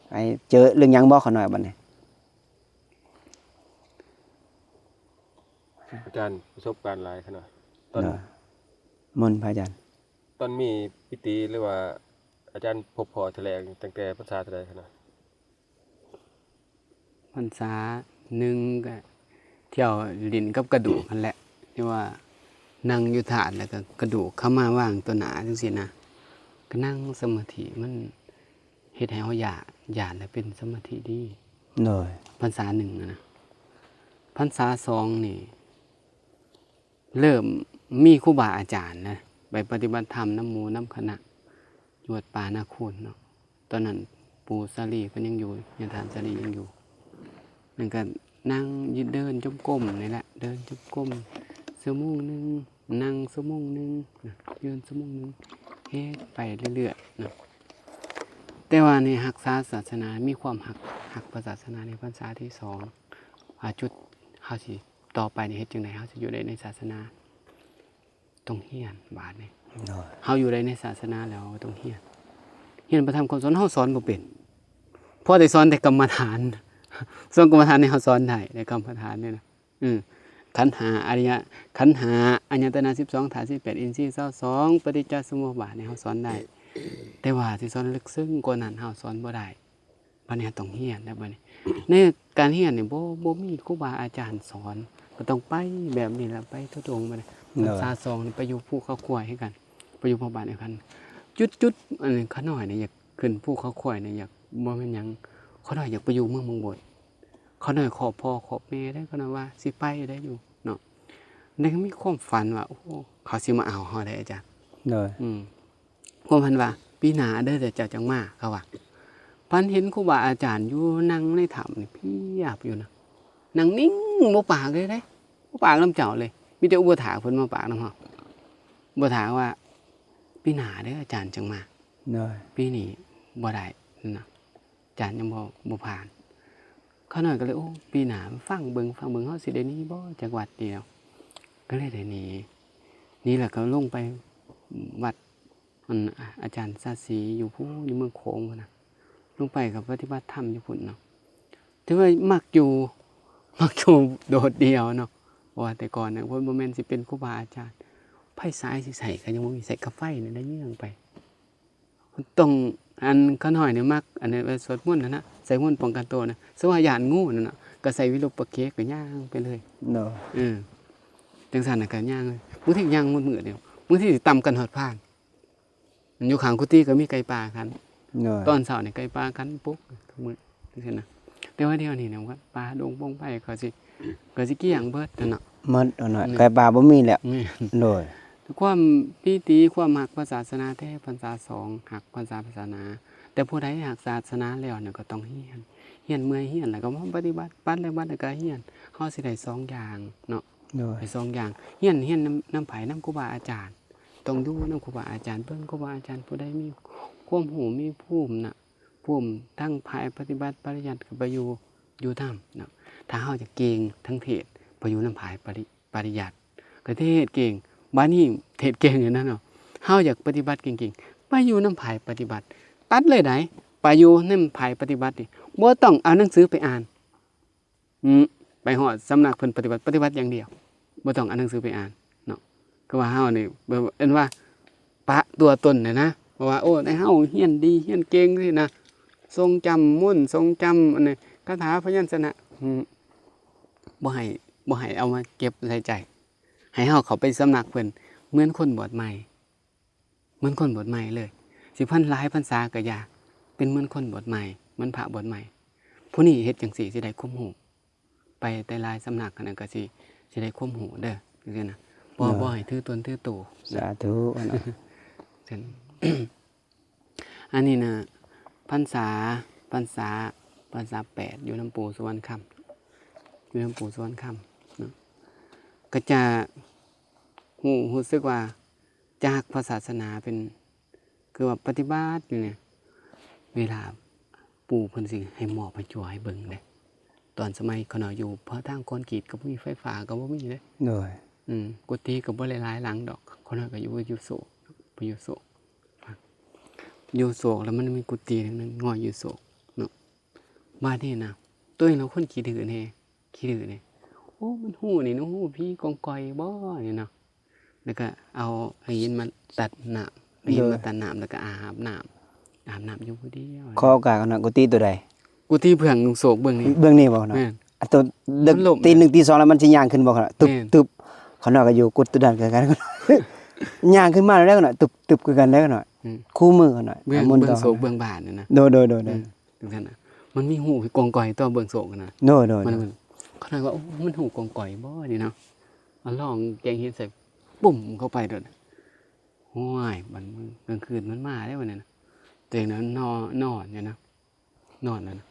ໄປເຈີເລື່ອງຫຍັງບໍ່ຂ້ານ້ອຍບັດນີ້ ອາຈານປະສົບການຫຼາຍຂະໜາດ ຕອນ ໂດຍ ມົນພະອາຈານ ຕອນມີພິທີ ຫຼືວ່າອາຈານພົບພໍ້ເທື່ອແລກຕັ້ງແຕ່ພັນສາເທົ່າໃດຂະໜາດ? ພັນສາໜຶ່ງກະທ່ຽວຫຼິ້ນກັບກະດູກຫັ້ນແຫຼະ ທີ່ວ່ານັ່ງຢູ່ທາດ ແລ້ວກະກະດູກເຂົ້າມາວາງຕໍ່ໜ້າຈັ່ງຊີ້ນະ ກະນັ່ງສະມາທິ ມັນເຮັດໃຫ້ເຮົາຢາກ ຢາກແລ້ວເປັນສະມາທິດີ ໂດຍ ພັນສາໜຶ່ງຫັ້ນນະ ພັນສາສອງນີ້ ເລີ່ມມີຄູບາອາຈານນະ ໄປປະຕິບັດທຳນຳໝູ່ນຳຄະນະ ຢູ່ວັດປ່ານາຄູນເນາະ ຕອນນັ້ນປູ່ສາລີເພິ່ນຍັງຢູ່ ຍາທ່ານສາລີຍັງຢູ່ ນັ້ນກະນັ່ງ ເດີນຈົງກົມນີ້ແຫຼະ ເດີນຈົງກົມຊົ່ວໂມງໜຶ່ງ ນັ່ງຊົ່ວໂມງໜຶ່ງນະ ຢືນຊົ່ວໂມງໜຶ່ງ ເຮັດໄປເລື້ອຍໆເນາະ ແຕ່ວ່າໃນຮັກສາສາສະໜາ ມີຄວາມຮັກ ຮັກພະສາສະໜາໃນພັນສາທີສອງ ວ່າຈຸດເຮົາຊິ ຕໍ່ໄປນີ້ເຮັດຈັ່ງໃດເຮົາຊິຢູ່ໄດ້ໃນສາສະໜາ? ຕ້ອງຮຽນບາດນີ້ ໂດຍ ເຮົາຢູ່ໄດ້ໃນສາສະໜາແລ້ວເຮົາຕ້ອງຮຽນ ຮຽນພະທຳຄຳສອນ ເຮົາສອນບໍ່ເປັນ ພໍໄດ້ສອນແຕ່ກຳມະຖານ ສອນກຳມະຖານນີ້ເຮົາສອນໄດ້ ໄດ້ກຳມະຖານນີ້ນະ ອື ຂັນຫ້າ ອາຍະ ຂັນຫ້າ ອາຍະຕະນະສິບສອງ ທາດສິບແປດ ອິນຊີຊາວສອງ ປະຕິດຈະສະມຸບບາດນີ້ເຮົາສອນໄດ້ ແຕ່ວ່າຊິສອນເລິກເຊິ່ງກວ່ານັ້ນເຮົາສອນບໍ່ໄດ້ ບັດນີ້ເຮົາຕ້ອງຮຽນແລ້ວບັດນີ້ ໃນການຮຽນນີ້ບໍ່ ບໍ່ມີຄູບາອາຈານສອນ ກໍຕ້ອງໄປແບບນີ້ແຫຼະ ໄປທຸດົງບັດນີ້ ໂດຍ ພັນສາສອງນີ້ໄປຢູ່ພູເຂົາຄວາຍຄືກັນ ໄປຢູ່ພະບາດເດີກັນ ຈຸດ ຈຸດ ອັນຂະນ້ອຍນີ້ຢາກຂຶ້ນພູເຂົາຄວາຍນີ້ ຢາກ ບໍ່ແມ່ນຫຍັງ ຂະນ້ອຍຢາກໄປຢູ່ເມືອງບັງບົດ ຂະນ້ອຍຂອບພໍ່ຂອບແມ່ເດ້ ຂະນ້ອຍວ່າຊິໄປໄດ້ຢູ່ເນາະ ແຕ່ກໍມີຄວາມຝັນວ່າ ໂອ້ ເຂົາຊິມາເອົາເຮົາໄດ໋ອາຈານ ໂດຍ ອືມ ພວກເພິ່ນວ່າ ປີໜ້າເດີ ເຈົ້າຈັ່ງມາ ເຂົາວ່າ ພັນເຫັນຄູບາອາຈານຢູ່ນັ່ງໃນຖ້ຳນີ້ພຽບຢູ່ນະ ນັ່ງນິ່ງ ບໍ່ປາກເລີຍເດ້ ບໍ່ປາກນຳເຈົ້າເລີຍ ມີແຕ່ອຸປະຖາກເພິ່ນມາປາກນຳເຮົາ ອຸປະຖາກວ່າ ປີໜ້າເດີ ອາຈານຈັ່ງມາ ໂດຍ ປີນີ້ບໍ່ໄດ້ນະ ອາຈານຍັງບໍ່ ບໍ່ຜ່ານ ຂ້ານ້ອຍກໍເລີຍ ໂອ້ ປີໜ້າຟັງເບິ່ງ ຟັງເບິ່ງ ເຮົາຊິໄດ້ໜີບໍ່ ຈາກວັດນີ້ແລ້ວ ກໍເລີຍໄດ້ໜີ ໜີແລ້ວກໍລົງໄປວັດ ອັນ ອາ ອາຈານສາສີຢູ່ພຸ້ນ ຢູ່ເມືອງໂຂງພຸ້ນນະ ລົງໄປກໍປະຕິບັດທຳຢູ່ພຸ້ນເນາະ ຖືວ່າມັກຢູ່ ມັກຢູ່ໂດດດ່ຽວເນາະ. ເພາະວ່າແຕ່ກ່ອນນະ ເພິ່ນບໍ່ແມ່ນຊິເປັນຄູບາອາຈານ ໄຟສາຍຊິໃຊ້ກໍຍັງບໍ່ມີ ໃຊ້ກາໄຟນີ້ແຫຼະເຍືອງໄປ. ຕ້ອງ ອັນ ຂ້ານ້ອຍນີ້ມັກ ອັນນັ້ນ ສວດມົນຫັ້ນນະ ໃສ່ມົນປ້ອງກັນໂຕນະ. ສົມມຸດວ່າຢ້ານງູນັ້ນນະ ກໍໃສ່ວິຣູປະເກ ກໍຍ່າງໄປເລີຍ. ໂດຍ ເອີ ຈັ່ງຊັ້ນນະ ກໍຍ່າງ ບາງທີຍ່າງມືດໆເດ ບາງທີຊິຕຳກັນຮອດຟາງ. ຢູ່ຂ້າງກຸຕິກໍມີໄກ່ປ່າຂັນ. ໂດຍ ຕອນເຊົ້ານີ້ໄກ່ປ່າຂັນປຸກທຸກມື້ ຈັ່ງຊີ້ນະ. ແຕ່ວ່າດຽວນີ້ນະ ປ່າດົງປົງໄພເຂົາຊິ ເຂົາຊິກ້ຽງເບິດຫັ້ນນະ. ໝົດຫັ້ນນະ ແມ່ນ ໄກ່ປ່າບໍ່ມີແລ້ວ. ແມ່ນ ໂດຍ ຄວາມປີຕິ ຄວາມຮັກພະສາສະໜາແທ້ ພັນສາສອງ ຮັກພັນສາສາສະໜາ. ແຕ່ຜູ້ໃດຮັກສາສະໜາແລ້ວນະ ກໍຕ້ອງຮຽນ ຮຽນເມື່ອຍຮຽນ ແລ້ວກໍມາປະຕິບັດ ປັດແລ້ວບັດ ແລ້ວກໍຮຽນ. ເຮົາຊິໄດ້ສອງຢ່າງເນາະ. ໂດຍ ໄດ້ສອງຢ່າງ ຮຽນ ຮຽນນຳ ນຳໃຜ? ນຳຄູບາອາຈານ. ຕ້ອງຢູ່ນຳຄູບາອາຈານ ເບິ່ງຄູບາອາຈານ ຜູ້ໃດມີຄວາມຮູ້ ມີພູມນະ ພູມທັງຝ່າຍປະຕິບັດ ປະລິຍັດ ກໍໄປຢູ່ ຢູ່ນຳເນາະ. ຖ້າເຮົາຢາກເກັ່ງທາງເທດ ໄປຢູ່ນຳຝ່າຍປະລິ ປະລິຍັດ ກໍເທດເກັ່ງ. ບາດນີ້ເທດເກັ່ງຢູ່ນັ້ນເນາະ ເຮົາຢາກປະຕິບັດເກັ່ງໆ ໄປຢູ່ນຳຝ່າຍປະຕິບັດ ຕັດເລີຍໃດ. ໄປຢູ່ນຳຝ່າຍປະຕິບັດນີ້ ບໍ່ຕ້ອງເອົາໜັງສືໄປອ່ານ. ອືມ ໄປຮອດສຳນັກເພິ່ນປະຕິບັດ ປະຕິບັດຢ່າງດຽວ ບໍ່ຕ້ອງເອົາໜັງສືໄປອ່ານເນາະ. ຄືວ່າເຮົານີ້ແບບເອີ້ນວ່າປະຕົວຕົນນະນະ ເພາະວ່າ ໂອ້ ໃນເຮົາຮຽນດີ ຮຽນເກັ່ງຊີ້ນະ ຊົງຈຳມົນ ຊົງຈຳອັນນີ້ ຄາຖາພະຍັນຊະນະ ອືມ ບໍ່ໃຫ້ ບໍ່ໃຫ້ເອົາມາເກັບໃສ່ໃຈ. ໃຫ້ເຮົາເຂົ້າໄປສຳນັກເພິ່ນ ເໝືອນຄົນບວດໃໝ່. ເໝືອນຄົນບວດໃໝ່ເລີຍ ຊິພັນຫຼາຍພັນສາກໍຢ່າ ເປັນເໝືອນຄົນບວດໃໝ່ ເໝືອນພະບວດໃໝ່. ຜູ້ນີ້ເຮັດຈັ່ງຊີ້ ຊິໄດ້ຄວາມຮູ້ ໄປແຕ່ຫຼາຍສຳນັກຫັ້ນນະ ກໍຊິ ຊິໄດ້ຄວາມຮູ້ເດີ ຈັ່ງຊີ້ນະ. ບໍ່ ໂດຍ ບໍ່ໃຫ້ຖືຕົນຖືໂຕ. ສາທຸເນາະ. ເຊັ່ນ ອັນນີ້ນະ ພັນສາ ພັນສາ ພັນສາແປດ ຢູ່ນຳປູ່ສຸວັນຄຳ ຢູ່ນຳປູ່ສຸວັນຄຳເນາະ ກໍຈະຮູ້ ຮູ້ສຶກວ່າ ຈາກພະສາສະໜາເປັນ ຄືວ່າປະຕິບັດຢູ່ນີ້ ເວລາປູ່ເພິ່ນຊິໃຫ້ໝອບໃຫ້ຈົວໃຫ້ເບິ່ງເດ້. ຕອນສະໄໝຂ້ານ້ອຍຢູ່ ເພາະທາງຄອນກຣີດກໍບໍ່ມີ ໄຟຟ້າກໍບໍ່ມີເດ້. ໂດຍ ອືມ ກຸຕິກໍບໍ່ໄດ້ຫຼາຍຫຼັງດອກ ຂ້ານ້ອຍກໍຢູ່ ຢູ່ໂສກ ໄປຢູ່ໂສກ ຢູ່ໂສກແລ້ວມັນມີກຸຕິໜຶ່ງ ງໍ້ຢູ່ໂສກເນາະ. ບາດນີ້ນະ ໂຕເອງລະຄົນຂີ້ດື້ແດ່ ຂີ້ດື້ແດ່ ໂອ້ ມັນຮູ້ນີ້ເນາະ ຮູ້ຜີກອງກອຍບໍ່ນີ້ເນາະ. ແລ້ວກໍເອົາໄອ້ຫີນມາຕັກນ້ຳ ເອົາຫີນມາຕັກນ້ຳ ແລ້ວກໍອາບນ້ຳ ອາບນ້ຳຢູ່ຜູ້ດຽວ. ຂໍໂອກາດເນາະ ກຸຕິໂຕໃດ? ກຸຕິເບື້ອງໂສກເບື້ອງນີ້ ເບື້ອງນີ້ບໍ່ເນາະ? ແມ່ນ ອັນໂຕເດິກຕີໜຶ່ງຕີສອງແລ້ວມັນຊິຍ່າງຂຶ້ນບໍ່ເນາະ? ຕຶບ ຂ້ານ້ອຍກໍຢູ່ກຸດໂຕນັ້ນຄືກັນ ຍ່າງຂຶ້ນມາແລ້ວເນາະ ຕຶບໆ ຄືກັນເນາະ. ອືມ ຄູ່ມືເນາະ ເບື້ອງ ເບື້ອງໂສກເບື້ອງບ້ານນີ້ນະ. ໂດຍໆໆ ອືມ ຈັ່ງຊັ້ນນະ ມັນມີຮູກອງກອຍຕໍ່ເບື້ອງໂສກນະ. ໂດຍໆ ມັນ ຂ້ານ້ອຍວ່າ ໂອ້ ມັນຮູ້ກອງກອຍບໍ່ນີ້ເນາະ. ເອົາລອງແກງຫີນໃສ່ ປຸ້ມເຂົ້າໄປໂດດ. ໂອ້ຍ ບັດມື້ກາງຄືນມັນມາເດ້ບັດນີ້ນະ ໂຕເອງນະນອນ ນອນຢູ່ນະ ນອນນັ້ນນະ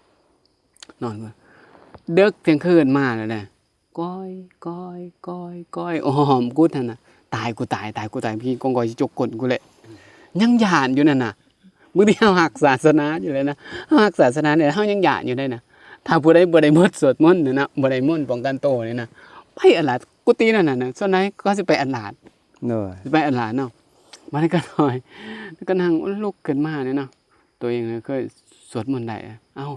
ນອນວ່າ ເດິກທ່ຽງຄືນມາແລ້ວນະ ກ້ອຍ ກ້ອຍ ກ້ອຍ ກ້ອຍ ອ້ອມກຸດຫັ້ນນະ. ຕາຍ ກູຕາຍ ຕາຍ ກູຕາຍ ຜີກອງກອຍຊິຈົກກົ້ນກູແຫຼະ. ຍັງຢ້ານຢູ່ນັ້ນນະ. ບາງທີເຮົາຮັກສາສະໜາຢູ່ເລີຍນະ ເຮົາຮັກສາສະໜານີ້ ເຮົາຍັງຢ້ານຢູ່ເດ້ນະ. ຖ້າຜູ້ໃດບໍ່ໄດ້ບົດສວດມົນນະ ບໍ່ໄດ້ມົນປ້ອງກັນໂຕນີ້ນະ ໄປອາລາດ ກຸຕິນັ້ນນະ ສ່ວນໃຫຍ່ເຂົາຊິໄປອາລາດ. ໂດຍ ຊິໄປອາລາດເນາະ. ບັດນີ້ກໍນ້ອຍ ກໍນັ່ງລຸກຂຶ້ນມານີ້ເນາະ ໂຕເອງເຄີຍສວດມົນໄດ້. ເອົ້າ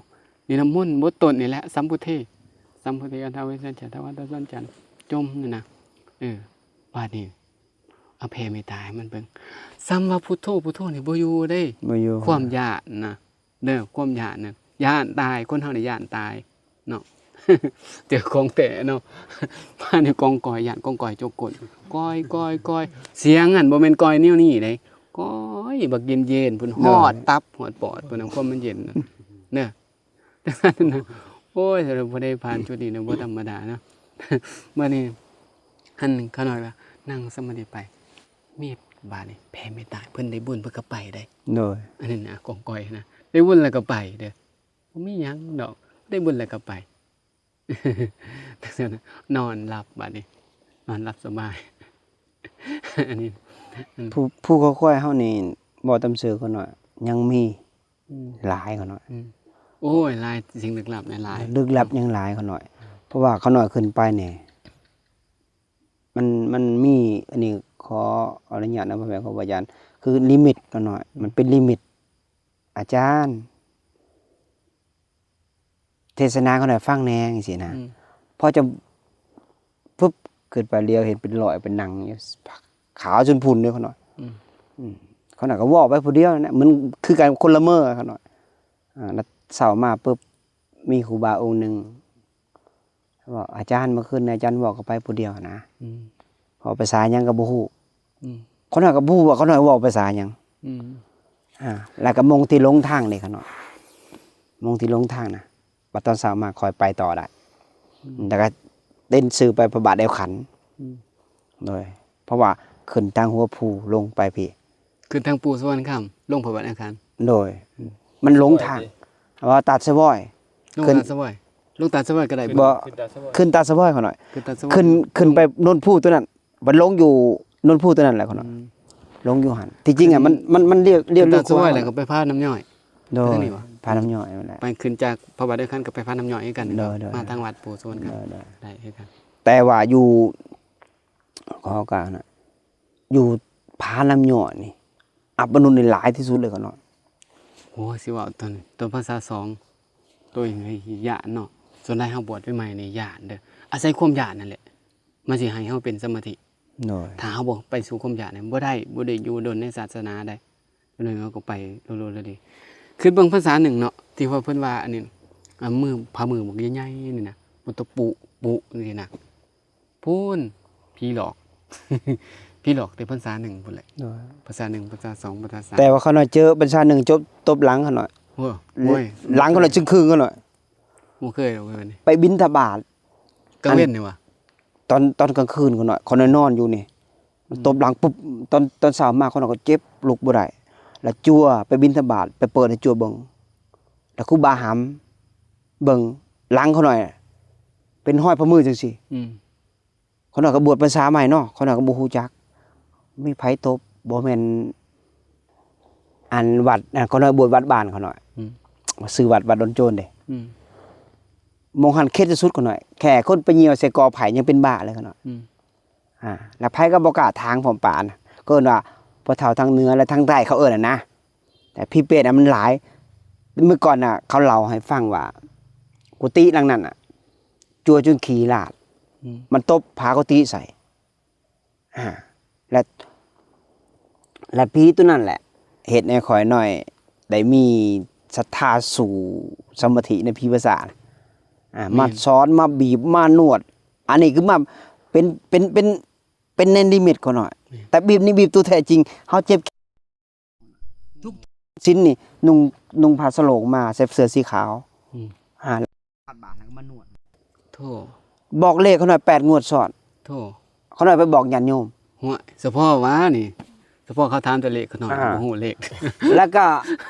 ນີ້ນະ ມົນບົດຕົ້ນນີ້ແຫຼະ ສຳພຸດເທ ສຳພຸດເທ ອັດຖະວິສະເຈ ທະວັດຕະສັນຈັນ ຈົ່ມນີ້ນະ. ເອີ ບາດນີ້ ເອົາແຜ່ເມດຕາໃຫ້ມັນເບິ່ງ ສຳວ່າພຸດໂທ ພຸດໂທນີ້ບໍ່ຢູ່ເດ້ ບໍ່ຢູ່ ຄວາມຢ້ານນະ ເດີ ຄວາມຢ້ານນະ ຢ້ານຕາຍ ຄົນເຮົານີ້ຢ້ານຕາຍເນາະ. ເຈີຂອງແທ້ເນາະ. ມານີ້ກອງກອຍ ຢ້ານກອງກອຍຈົກກົ້ນ ກ້ອຍ ກ້ອຍ ກ້ອຍ ສຽງຫັ້ນບໍ່ແມ່ນກ້ອຍແນວນີ້ເດ້ ກ້ອຍບັກເຢັນໆ ພຸ້ນ ໂດຍ ຮອດຕັບຮອດປອດ ພຸ້ນນະ ຄວາມມັນເຢັນນະ ເດີ. ຈັ່ງຊັ້ນນະ ໂອ້ຍ ຖ້າບໍ່ໄດ້ຜ່ານຈຸດນີ້ນະ ບໍ່ທຳມະດາເນາະ. ບາດນີ້ ອັນຂ້ານ້ອຍວ່ານັ່ງສະມາທິໄປ ເມດ ບາດນີ້ແຜ່ເມດຕາ ເພິ່ນໄດ້ບຸນເພິ່ນກໍໄປໄດ໋. ໂດຍ ອັນນັ້ນນະ ກອງກອຍນະ ໄດ້ບຸນແລ້ວກໍໄປເດີ ບໍ່ມີຫຍັງດອກ ໄດ້ບຸນແລ້ວກໍໄປ. ນອນຫຼັບ ບາດນີ້ນອນຫຼັບສະບາຍ. ອັນນີ້ ອືມ ຜູ້ ຜູ້ຄ່ອຍໆເຮົານີ້ ບໍ່ຕາມຊື່ຂ້ານ້ອຍ ຍັງມີ ອືມ ຫຼາຍຂ້ານ້ອຍ ອືມ ໂອ້ຍ ຫຼາຍ ສິ່ງລຶກລັບນະ ຫຼາຍ ລຶກລັບຍັງຫຼາຍຂ້ານ້ອຍ. ເພາະວ່າຂ້ານ້ອຍຂຶ້ນໄປນີ້ ມັນ ມັນມີ ອັນນີ້ ຂໍອະນຸຍາດນະ ພໍ່ແມ່ຄູບາອາຈານ ຄືລິມິດຂ້ານ້ອຍ ມັນເປັນລິມິດ ອາຈານ ເທດສະນາຂ້ານ້ອຍຟັງແດ່ ຈັ່ງຊີ້ນະ ອືມ ພໍຈະ ປຶບ ຂຶ້ນໄປຫຼຽວເຫັນເປັນລອຍ ເປັນໜັງຢູ່ ຂາວຈົນພຸ່ນເດ້ຂ້ານ້ອຍ. ອືມ ອືມ ຂ້ານ້ອຍກໍເວົ້າໄປຜູ້ດຽວນັ້ນແຫຼະ ມັນຄືກັນຄົນລະເມີຂ້ານ້ອຍ. ອ່າ ແລ້ວເຊົ້າມາປຶບ ມີຄູບາອົງໜຶ່ງ ເວົ້າ ອາຈານ ເມື່ອຄືນນີ້ອາຈານເວົ້າກັບໄປຜູ້ດຽວນະ. ອືມ ເວົ້າພາສາຫຍັງກໍບໍ່ຮູ້. ອືມ ຂ້ານ້ອຍກໍບໍ່ຮູ້ວ່າຂ້ານ້ອຍເວົ້າພາສາຫຍັງ. ອືມ ອ່າ ແລ້ວກໍໂມງທີ່ຫຼົງທາງເດ້ຂ້ານ້ອຍ ໂມງທີ່ຫຼົງທາງນະ ບັດຕອນເຊົ້າມາຄ່ອຍໄປຕໍ່ໄດ້. ອືມ ແລ້ວກໍເປັນຊື່ໄປພະບາດແອວຂັນ. ອືມ ໂດຍ ເພາະວ່າຂຶ້ນທາງຫົວພູລົງໄປພີ້ ຂຶ້ນທາງພູສະຫວັນຄຳ ລົງພະບາດແອວຂັນ. ໂດຍ ອືມ ມັນຫຼົງທາງ ວ່າຕາດສະຫວອຍ ລົງ ຂຶ້ນ ຕາດສະຫວອຍ ລົງຕາດສະຫວອຍກໍໄດ້. ບໍ່ ຂຶ້ນຕາດສະຫວອຍ ຂຶ້ນຕາດສະຫວອຍຂ້ານ້ອຍ ຂຶ້ນຕາດສະຫວອຍ ຂຶ້ນ ຂຶ້ນໄປໂນນພູຕົວນັ້ນ ບັດລົງຢູ່ໂນນພູຕົວນັ້ນແຫຼະຂ້ານ້ອຍ. ອືມ ລົງຢູ່ຫັ້ນ ທີ່ຈິງອະ ມັນ ມັນ ມັນລຽວ ລຽວ ຂຶ້ນຕາດສະຫວອຍແລ້ວກໍໄປຜານ້ຳຍ້ອຍ. ໂດຍ ຕົວນີ້ຫວາ? ຜານ້ຳຍ້ອຍນັ້ນແຫຼະ ໄປຂຶ້ນຈາກພະບາດແອວຂັນກໍໄປຜານ້ຳຍ້ອຍຄືກັນ. ໂດຍ ໂດຍ ມາທາງວັດພູສະຫວັນຄຳ. ໂດຍ ໂດຍ ໄດ້ຄືກັນ ແຕ່ວ່າຢູ່ ຂໍການນະ ຢູ່ຜານ້ຳຍ້ອຍນີ້ ອັບມະນຸດນີ້ຫຼາຍທີ່ສຸດເລີຍຂ້ານ້ອຍ. ໂອ້ ຊິເວົ້າຕອນ ຕອນພັນສາສອງ ໂຕເອງເຮີ້ຍຢ້ານເນາະ. ສ່ວນຫຼາຍເຮົາບວດໃໝ່ໆນີ້ຢ້ານເດີ ອາໄສຄວາມຢ້ານນັ້ນແຫຼະ ມັນຊິໃຫ້ເຮົາເປັນສະມາທິ. ໂດຍ ຖ້າເຮົາບໍ່ໄປສູ່ຄວາມຢ້ານນີ້ ບໍ່ໄດ້ ບໍ່ໄດ້ຢູ່ດົນໃນສາສະໜາໃດ. ໂດຍ ເຮົາກໍໄປໂລດໆ ແລ້ວເດ. ຄືເບິ່ງພາສາໜຶ່ງເນາະ ທີ່ວ່າເພິ່ນວ່າອັນນີ້ ອາ ມື ພາມືບັກໃຫຍ່ໆນີ້ນະ ມັນຕະປຸປຸນີ້ນະ ພຸ້ນ ຜີຫຼອກ ຜີຫຼອກແຕ່ພັນສາໜຶ່ງພຸ້ນແຫຼະ. ໂດຍ ພັນສາໜຶ່ງ ພັນສາສອງ ພັນສາສາມ ແຕ່ວ່າຂ້ານ້ອຍເຈີພັນສາໜຶ່ງຈົບ ຕົບຫຼັງຂ້ານ້ອຍ. ໂອ້ຍ ຫຼັງຂ້ານ້ອຍຈຶ່ງຄຶງຂ້ານ້ອຍ ບໍ່ເຄີຍ ບໍ່ເຄີຍນີ້ ໄປບິນທະບາດກາງເວັນນີ້ຫວາ? ຕອນ ຕອນກາງຄືນຂ້ານ້ອຍ ຂ້ານ້ອຍນອນຢູ່ນີ້ ມັນ ອືມ ຕົບຫຼັງປຸບ ຕອນ ຕອນເຊົ້າມາຂ້ານ້ອຍກໍເຈັບ ລຸກບໍ່ໄດ້ ແລ້ວຈົວໄປບິນທະບາດ ໄປເປີດໃຫ້ຈົວເບິ່ງ ແລ້ວຄູບາຫຳເບິ່ງຫຼັງຂ້ານ້ອຍ ເປັນຮອຍພະມືຈັ່ງຊີ້. ອືມ ຂ້ານ້ອຍກໍບວດພັນສາໃໝ່ເນາະ ຂ້ານ້ອຍກໍບໍ່ຮູ້ຈັກ ມີໃຜຕົບ ບໍ່ແມ່ນອັນວັດ ອັນ ຂ້ານ້ອຍບວດວັດບ້ານຂ້ານ້ອຍ. ອືມ ຊື່ວັດ ວັດດອນໂຈນເດ້. ອືມ ໝ່ອງຫັ້ນເຄັດທີ່ສຸດຂ້ານ້ອຍ ແຄ່ຄົນໄປຍ່ຽວໃສ່ກໍໄຜ່ຍັງເປັນບ້າເລີຍຂ້ານ້ອຍ. ອືມ ອ່າ ແລ້ວໃຜກໍບໍ່ກ້າຖາງພ້ອມປານ ເອີ້ນວ່າພໍ່ເຖົ້າທາງເໜືອ ແລະ ທາງໃຕ້ເຂົາເອີ້ນຫັ້ນນະ. ແຕ່ຜີເປດນະມັນຫຼາຍ ມື້ກ່ອນນະເຂົາເລົ່າໃຫ້ຟັງວ່າ ກຸຕິຫຼັງນັ້ນນະ ຈົວຈົນຂີ້ລາດ. ອືມ ມັນຕົບຝາກຸຕິໃສ່ ອ່າ ແລະ ແລະ ຜີຕົວນັ້ນແຫຼະ ເຮັດໃຫ້ຂ້ອຍນ້ອຍໄດ້ມີສັດທາສູ້ສະມາທິໃນຜີພາສານະ. ອ່າ ແມ່ນ ມາສອນ ມາບີບ ມານວດ ອັນນີ້ຄືມາເປັນ ເປັນ ເປັນ ເປັນໃນນິມິດຂ້ານ້ອຍ. ແມ່ນ ແຕ່ບີບນີ້ບີບຕົວແທ້ຈິງ ເຮົາເຈັບ ທຸກສິນນີ້ ນຸ່ງ ນຸ່ງຜ້າສະໂຫຼງມາ ໃສ່ເສື້ອສີຂາວ. ອືມ ອ່າ ບາດແລ້ວກໍມານວດ. ໂທ້ ບອກເລກຂ້ານ້ອຍແປດງວດຊ້ອນ. ໂທ້ ຂ້ານ້ອຍໄປບອກຍາດໂຍມ. ຫ້ວຍ ສະເພາະຫວານີ້ ສະເພາະເຂົາຖາມແຕ່ເລກ ຂ້ານ້ອຍ ອ່າ ບໍ່ຮູ້ເລກ. ແລ້ວກໍ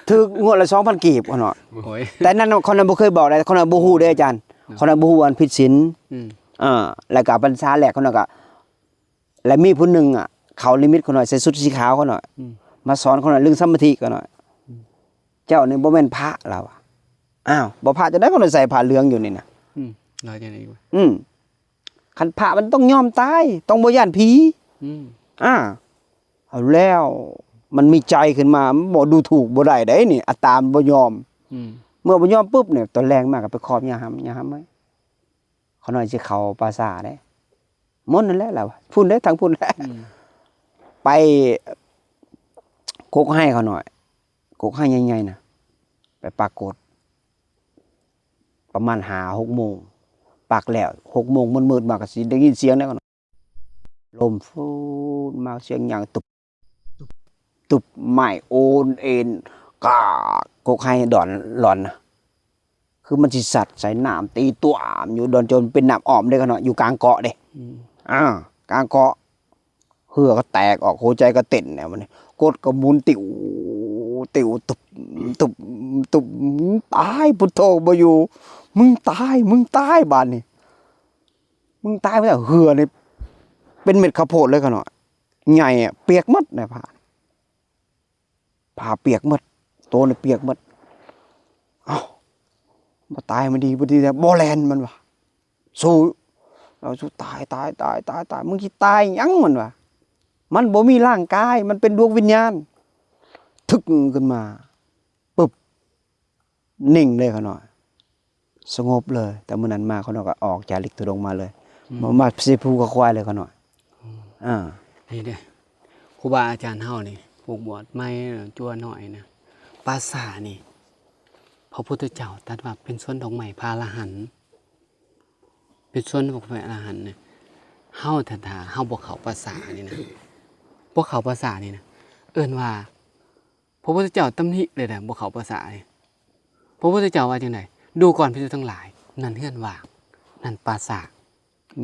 ຖືກງວດລະສອງພັນກີບຂ້ານ້ອຍ. ໂອ້ຍ ແຕ່ນັ້ນຂ້ານ້ອຍບໍ່ເຄີຍບອກໃດ ຂ້ານ້ອຍບໍ່ຮູ້ເດ້ອາຈານ. ເນາະ ຂ້ານ້ອຍບໍ່ຮູ້ອັນຜິດສິນ. ອືມ ເອີ ແລ້ວກໍພັນສາແລກຂ້ານ້ອຍກໍ ແລະ ມີຜູ້ໜຶ່ງອະ ເຂົ້ານິມິດຂ້ານ້ອຍ ໃສ່ຊຸດສີຂາວຂ້ານ້ອຍ. ອືມ ມາສອນຂ້ານ້ອຍເລື່ອງສະມາທິຂ້ານ້ອຍ. ອືມ ເຈົ້ານີ້ບໍ່ແມ່ນພະ ລາວວ່າ. ອ້າວ ບໍ່ພະຈັ່ງໃດ ຂ້ານ້ອຍໃສ່ຜ້າເຫຼືອງຢູ່ນີ້ນະ. ອືມ ລາວຈັ່ງໃດອີກວະ? ອືມ ຄັນພະມັນຕ້ອງຍອມຕາຍ ຕ້ອງບໍ່ຢ້ານຜີ. ອືມ ອ່າ ເອົາແລ້ວ ມັນມີໃຈຂຶ້ນມາ ມັນບໍ່ດູຖູກບໍ່ໄດ້ໃດນີ້ ອັດຕາມັນບໍ່ຍອມ. ອືມ ເມື່ອບໍ່ຍອມປຶບນີ້ ຕອນແລງມາກໍໄປຂອບຍາຫຳ ຍາຫຳເອີຍ ຂ້ານ້ອຍຊິເຂົ້າປ່າຊ້າເດ້. ມົນນັ້ນແຫຼະລາວວ່າ ພຸ້ນເດ້ ທາງພຸ້ນແຫຼະ. ອືມ ໄປກົກໄຮຂ້ານ້ອຍ ກົກໄຮໃຫຍ່ໆນະ ໄປປາກົດ ປະມານຫ້າຫົກໂມງ ປັກແລ້ວ ຫົກໂມງມືດໆມາກໍຊິໄດ້ຍິນສຽງແລ້ວ ລົມຟູດມາ ສຽງຫຍັງ ຕຸບ ຕຸບ ຕຸບ ໄມ້ໂອນເອນ ກາກ ກົກໄຮດອນຫຼອນນະ ຄືມັນຊິສັດໃສ່ ນ້ຳຕີຕວາມຢູ່ ດອນໂຈນເປັນນ້ຳອ້ອມເດ້ຂ້ານ້ອຍ ຢູ່ກາງເກາະເດ້. ອືມ ອ່າ ກາງເກາະ ເຫື່ອກໍແຕກອອກ ຫົວໃຈກໍເຕັ້ນແລ້ວບັດນີ້ ກົດກໍໝູນຕິວ ຕິວ ຕຸບ ຕຸບ ຕຸບ ຕາຍ ພຸດໂທບໍ່ຢູ່ ມຶງຕາຍ ມຶງຕາຍ ບາດນີ້ມຶງຕາຍ. ເຫື່ອນີ້ເປັນເມັດເຂົ້າໂພດເລີຍຂ້ານ້ອຍ ໃຫຍ່ ປຽກໝົດໃນຜ້າ ຜ້າປຽກໝົດ ໂຕນີ້ປຽກໝົດ. ເອົ້າ ບໍ່ຕາຍມັນດີ ບໍ່ດີແລ້ວ ບໍ່ແລ່ນ ມັນວ່າ ສູ້ ລາວສູ້ ຕາຍ ຕາຍ ຕາຍ ຕາຍ ຕາຍ ມຶງຊິຕາຍຫຍັງ ມັນວ່າ ມັນບໍ່ມີຮ່າງກາຍ ມັນເປັນດວງວິນຍານ. ທຶກຂຶ້ນມາ ປຶບ ນິ່ງເລີຍຂ້ານ້ອຍ ສະຫງົບເລີຍ. ແຕ່ມື້ນັ້ນມາ ຂ້ານ້ອຍກໍອອກຈາລິກທຸດົງມາເລີຍ. ອືມ ມາ ມາໃສ່ພູກັບຄວາຍເລີຍຂ້ານ້ອຍ. ອືມ ອ່າ ນີ້ເດ້ ຄູບາອາຈານເຮົານີ້ ພວກບວດໃໝ່ ຈົວນ້ອຍນະ ປ່າຊ້ານີ້ ພະພຸດທະເຈົ້າຕັດວ່າເປັນສວນດອກໄມ້ພະອະລະຫັນ. ເປັນສວນຂອງພະອະລະຫັນນະ. ເຮົາຖ້າ ຖ້າເຮົາບໍ່ເຂົ້າປ່າຊ້ານີ້ນະ ບໍ່ເຂົ້າປ່າຊ້ານີ້ນະ ເອີ້ນວ່າ ພະພຸດທະເຈົ້າຕຳໜິເລີຍນະ ບໍ່ເຂົ້າປ່າຊ້ານີ້. ພະພຸດທະເຈົ້າວ່າຈັ່ງໃດ? ດູກ່ອນພິກຂຸທັງຫຼາຍ ນັ້ນເຮືອນວ່າງ ນັ້ນປ່າຊ້າ.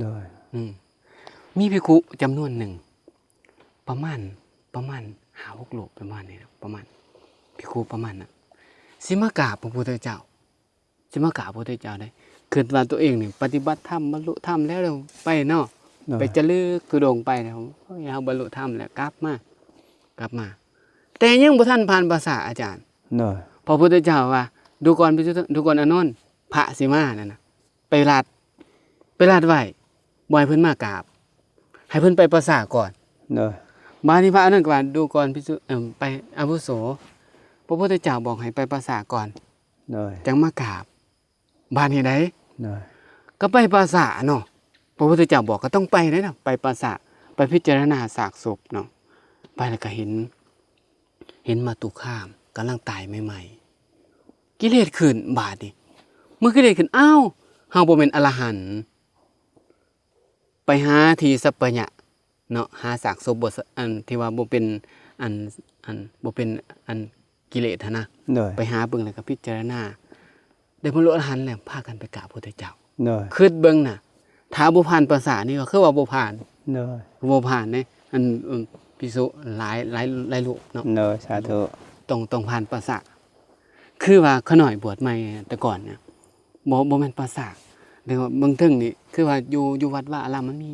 ໂດຍ ອືມ ມີພິກຂຸຈຳນວນໜຶ່ງ ປະມານ ປະມານຫ້າຫົກຮູບ ປະມານນີ້ນະ ປະມານ ພິກຂຸປະມານນັ້ນ ຊິມາກາບພະພຸດທະເຈົ້າ. ຊິມາກາບພະພຸດທະເຈົ້າໄດ໋ ຄິດວ່າຕົວເອງນີ້ປະຕິບັດທຳ ບັນລຸທຳແລ້ວ ແລ້ວໄປເນາະ. ໂດຍ ໄປຈະລິກທຸດົງໄປແລ້ວ ໂອ້ຍ ເຮົາບັນລຸທຳແລ້ວ ກັບມາ ກັບມາ ແຕ່ຍັງບໍ່ທັນຜ່ານປ່າຊ້າອາຈານ. ໂດຍ ພະພຸດທະເຈົ້າວ່າ ດູກ່ອນພິກຂຸ ດູກ່ອນອານົນ ພະຊິມານັ້ນນະ ໄປລັດ ໄປລັດໄວ້ ບໍ່ໃຫ້ເພິ່ນມາກາບ ໃຫ້ເພິ່ນໄປປ່າຊ້າກ່ອນ. ໂດຍ ບາດນີ້ພະອານັນກໍວ່າ ດູກ່ອນພິກຂຸ ເອີ ໄປ ອາວຸໂສ ພະພຸດທະເຈົ້າບອກໃຫ້ໄປປ່າຊ້າກ່ອນ. ໂດຍ ຈັ່ງມາກາບ. ບາດນີ້ໃດ໋ ໂດຍ ກໍໄປປ່າຊ້າເນາະ ພະພຸດທະເຈົ້າບອກກໍຕ້ອງໄປເດ້ເນາະ ໄປປ່າຊ້າ ໄປພິຈາລະນາຊາກສົບເນາະ. ໄປແລ້ວກໍເຫັນ ເຫັນມາຕຸຄາມກຳລັງຕາຍໃໝ່ໆ ກິເລດຂຶ້ນ. ບາດນີ້ເມື່ອກິເລດຂຶ້ນ ອ້າວ ເຮົາບໍ່ແມ່ນອະລະຫັນ ໄປຫາທີ່ສັບພະຍະເນາະ ຫາຊາກສົບບໍ່ ອັນທີ່ວ່າບໍ່ເປັນ ອັນ ອັນບໍ່ເປັນ ອັນກິເລດຫັ້ນນະ. ໂດຍ ໄປຫາເບິ່ງແລ້ວກໍພິຈາລະນາ ໄດ້ບັນລຸອະລະຫັນແລ້ວ ພາກັນໄປກາບພຸດທະເຈົ້າ. ໂດຍ ຄິດເບິ່ງນະ ຖ້າບໍ່ຜ່ານປາສາດນີ້ກໍຄືວ່າບໍ່ຜ່ານ. ໂດຍ ບໍ່ຜ່ານເດ້ ອັນ ເອີ ພິກຂຸຫຼາຍ ຫຼາຍ ຫຼາຍຮູບເນາະ. ໂດຍ ສາທຸ. ຕ້ອງ ຕ້ອງຜ່ານປາສາດ. ຄືວ່າຂ້ານ້ອຍບວດໃໝ່ແຕ່ກ່ອນນະ ບໍ່ ບໍ່ແມ່ນປາສາດ ແຕ່ວ່າເບື້ອງເທິງນີ້ ຄືວ່າຢູ່ ຢູ່ວັດວາອາຣາມມັນມີ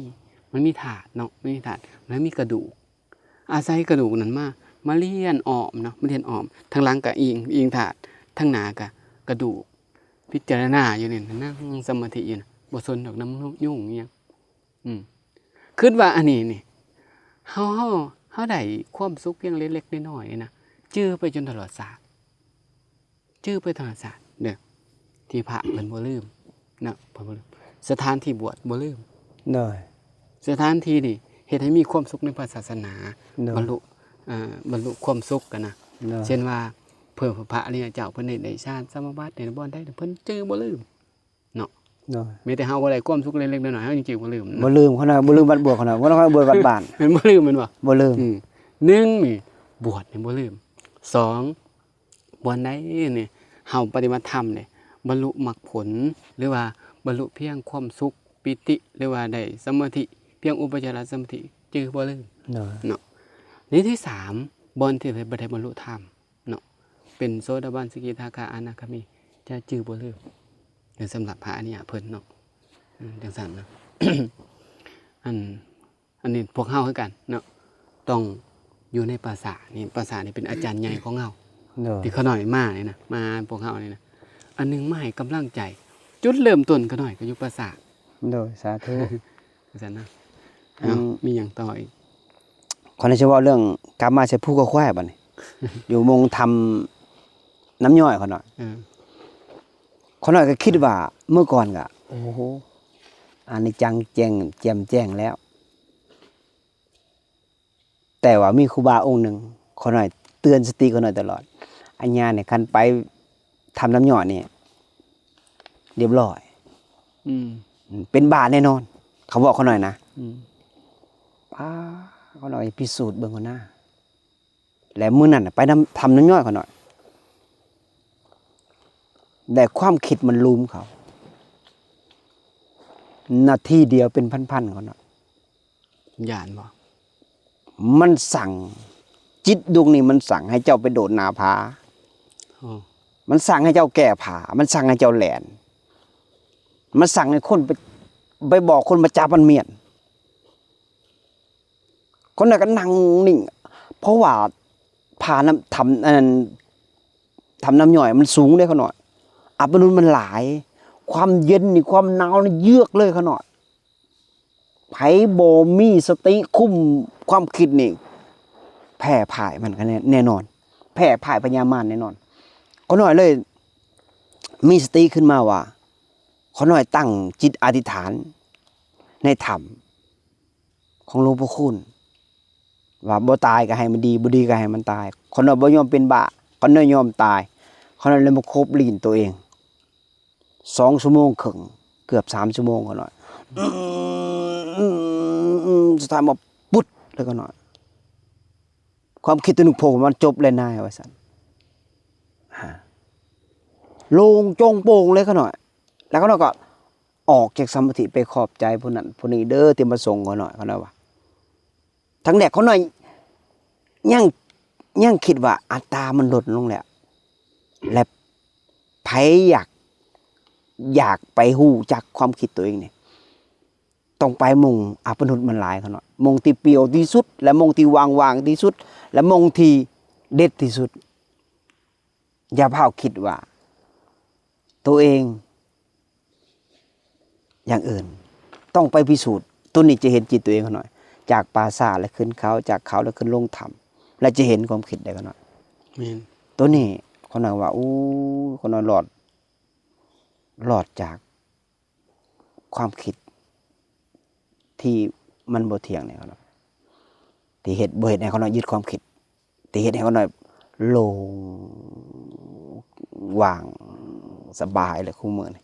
ມັນມີທາດເນາະ ມັນມີທາດ ແລ້ວມີກະດູກ ອາໄສກະດູກນັ້ນມາ ມາລຽນອ້ອມເນາະ ມາລຽນອ້ອມ ທາງຫຼັງກະອີງ ອີງທາດ ທາງໜ້າກະກະດູກ ພິຈາລະນາຢູ່ນີ້ ນັ່ງສະມາທິຢູ່ນະ ບໍ່ສົນດອກນຳຍຸງອີ່ຫຍັງ. ອືມ ຄິດວ່າອັນນີ້ນີ້ ເຮົາ ເຮົາ ເຮົາໄດ້ຄວາມສຸກພຽງເລັກໆນ້ອຍໆນີ້ນະ ຈື່ໄປຈົນຕະຫຼອດຊາດ ຈື່ໄປຕະຫຼອດຊາດເດີ ທີ່ພະເພິ່ນບໍ່ລືມເນາະ ເພິ່ນບໍ່ລືມ ສະຖານທີ່ບວດບໍ່ລືມ. ໂດຍ ສະຖານທີ່ນີ້ເຮັດໃຫ້ມີຄວາມສຸກໃນພະສາສະໜາ. ໂດຍ ບັນລຸ ເອີ ບັນລຸຄວາມສຸກກັນນະ. ໂດຍ ເຊັ່ນວ່າ ເພິ່ນ ພະອະລິຍະເຈົ້າເພິ່ນໄດ້ ໄດ້ຊານສະມາບັດ ໄດ້ບ່ອນໃດ ເພິ່ນຈື່ບໍ່ລືມ ເນາະ. ໂດຍ ມີແຕ່ເຮົາບໍ່ໄດ້ຄວາມສຸກເລັກໆນ້ອຍໆ ເຮົາຍັງຈື່ບໍ່ລືມເນາະ. ບໍ່ລືມຂະໜາດ ບໍ່ລືມວັດບວດຂະໜາດ ບໍ່ລືມວັດບວດວັດບ້ານ. ແມ່ນບໍ່ລືມແມ່ນບໍ່? ບໍ່ລືມ. ອືມ ໜຶ່ງນີ້ ບວດນີ້ບໍ່ລືມ. ສອງ ບ່ອນໃດນີ້ເຮົາປະຕິບັດທຳເດ້ ບັນລຸມັກຜົນ ຫຼືວ່າບັນລຸພຽງຄວາມສຸກ ປີຕິ ຫຼືວ່າໄດ້ສະມາທິ ພຽງອຸປະຈາລະສະມາທິ ຈື່ບໍ່ລືມ. ໂດຍ ເນາະ. ນີ້ທີສາມ ບ່ອນທີ່ບໍ່ໄດ້ບັນລຸທຳ ເນາະ ເປັນໂສດາບັນ ສະກິທາຄາ ອະນາຄາມີ ຈະຈື່ບໍ່ລືມ. ເອີ ສຳລັບພະອະລິຍະເພິ່ນເນາະ ອືມ ຈັ່ງຊັ້ນນະ. ອັນ ອັນນີ້ພວກເຮົາຄືກັນເນາະ ຕ້ອງຢູ່ໃນປາສາດນີ້ ປາສາດນີ້ເປັນອາຈານໃຫຍ່ຂອງເຮົາ. ໂດຍ ທີ່ຂ້ານ້ອຍມານີ້ນະ ມາພວກເຮົານີ້ນະ ອັນໜຶ່ງມາໃຫ້ກຳລັງໃຈ ຈຸດເລີ່ມຕົ້ນຂ້ານ້ອຍກໍຢູ່ປາສາດ. ໂດຍ ສາທຸ. ວ່າຊັ້ນນະ. ເອົາ ອືມ ມີຫຍັງຕໍ່ອີກ? ຂ້ອຍຊິເວົ້າເລື່ອງກັບມາໃສ່ພູກັບຄວາຍບັດນີ້ ຢູ່ມົງຖ້ຳນ້ຳຍ້ອຍຂ້ອຍເນາະ. ເອີ ຂ້ອຍນ້ອຍກໍຄິດວ່າເມື່ອກ່ອນກໍ ໂອ້ໂຫ ອັນນີ້ຈັງແຈ້ງ ແຈ່ມແຈ້ງແລ້ວ ແຕ່ວ່າມີຄູບາອົງໜຶ່ງ ຂ້ອຍນ້ອຍເຕືອນສະຕິຂ້ອຍນ້ອຍຕະຫຼອດ ອັນຍານີ້ ຄັນໄປ ຖ້ຳນ້ຳຍ້ອຍນີ້ລຽບລ້ອຍ ອືມ ເປັນບ້າແນ່ນອນ ເຂົາບອກຂ້ອຍນ້ອຍນະ. ອືມ ປ້າ ຂ້ອຍນ້ອຍພິສູດເບິ່ງກ່ອນນາ. ແລະມື້ນັ້ນນະໄປນຳ ຖ້ຳນ້ຳຍ້ອຍຂ້ອຍນ້ອຍ ແລະຄວາມຄິດມັນລູມເຂົາ ນາທີດຽວເປັນພັນໆ ຂ້ອຍນ້ອຍ. ຢ້ານບໍ່? ມັນສັ່ງ ຈິດດວງນີ້ມັນສັ່ງໃຫ້ເຈົ້າໄປໂດດໜ້າຜາ. ອໍ ມັນສັ່ງໃຫ້ເຈົ້າແກ້ຜ້າ ມັນສັ່ງໃຫ້ເຈົ້າແລ່ນ ມັນສັ່ງໃຫ້ຄົນໄປ ໄປບອກຄົນມາຈັບມັນມ້ຽນ. ຄົນນັ້ນກໍນັ່ງນິ່ງ ເພາະວ່າຜານ້ຳ ຖ້ຳ ອັນນັ້ນ ຖ້ຳນ້ຳຍ້ອຍມັນສູງເດ້ຂ້ານ້ອຍ ອັບປະນຸນມັນຫຼາຍ ຄວາມເຢັນນີ້ ຄວາມໜາວນີ້ເຍືອກເລີຍຂ້ານ້ອຍ. ໃຜບໍ່ມີສະຕິຄຸມຄວາມຄິດນີ້ ແພ້ພ່າຍມັນກໍແນ່ ແນ່ນອນ ແພ້ພ່າຍພະຍາມານແນ່ນອນ. ຂ້ານ້ອຍເລີຍມີສະຕິຂຶ້ນມາວ່າ ຂ້ານ້ອຍຕັ້ງຈິດອະທິຖານໃນຖ້ຳຂອງຫຼວງພໍ່ຄູນ ວ່າບໍ່ຕາຍກໍໃຫ້ມັນດີ ບໍ່ດີກໍໃຫ້ມັນຕາຍ. ຂ້ານ້ອຍບໍ່ຍອມເປັນບ້າ ຂ້ານ້ອຍຍອມຕາຍ. ຂ້ານ້ອຍເລີຍມາຄົບລີ້ນໂຕເອງ ສອງຊົ່ວໂມງເຄິ່ງ ເກືອບສາມຊົ່ວໂມງ ຂ້ານ້ອຍ ອືມ ສຸດທ້າຍມາປຶດເລີຍ ຂ້ານ້ອຍ. ຄວາມຄິດຕົວໜຶ່ງໂພມາ ຈົບແລ້ວນາຍ ວ່າຊັ້ນ. ໂລ່ງໂຈງໂປ່ງເລີຍ ຂ້ານ້ອຍ. ແລ້ວຂ້ານ້ອຍກໍອອກຈາກສະມາທິ ໄປຂອບໃຈຜູ້ນັ້ນຜູ້ນີ້ເດີ ທີ່ມາສົ່ງຂ້ານ້ອຍ. ຂ້ານ້ອຍວ່າ ຄັ້ງແລກຂ້ານ້ອຍຍັງ ຍັງຄິດວ່າອັດຕາມັນຫຼຸດລົງແລ້ວ ແລະ ໃຜຢາກ ຢາກໄປຮູ້ຈັກຄວາມຄິດຕົວເອງນີ້ ຕ້ອງໄປໝ່ອງອາປະນຸດມັນຫຼາຍ ຂ້ານ້ອຍ. ໝ່ອງທີ່ປ່ຽວທີ່ສຸດ ແລະ ໝ່ອງທີ່ວ່າງໆທີ່ສຸດ ແລະ ໝ່ອງທີ່ເດັດທີ່ສຸດ. ຢ່າພາວຄິດວ່າໂຕເອງຢ່າງອື່ນ ຕ້ອງໄປພິສູດ. ໂຕນີ້ຈະເຫັນຈິດໂຕເອງ ຂ້ານ້ອຍ. ຈາກປ່າຊ້າແລ້ວຂຶ້ນເຂົາ ຈາກເຂົາແລ້ວຂຶ້ນລົງຖ້ຳ ແລ້ວຈະເຫັນຄວາມຄິດໄດ້ ຂ້ານ້ອຍ. ແມ່ນ. ໂຕນີ້ຂ້ານ້ອຍວ່າ ໂອ້ ຂ້ານ້ອຍລອດ ລອດຈາກຄວາມຄິດທີ່ມັນບໍ່ທ່ຽງນີ້ ຂ້ານ້ອຍ. ທີ່ເຮັດ ບໍ່ເຮັດໃຫ້ຂ້ານ້ອຍຍຶດຄວາມຄິດ ທີ່ເຮັດໃຫ້ຂ້ານ້ອຍໂລ່ງວ່າງສະບາຍແຫຼະ ຄູ່ມື້ນີ້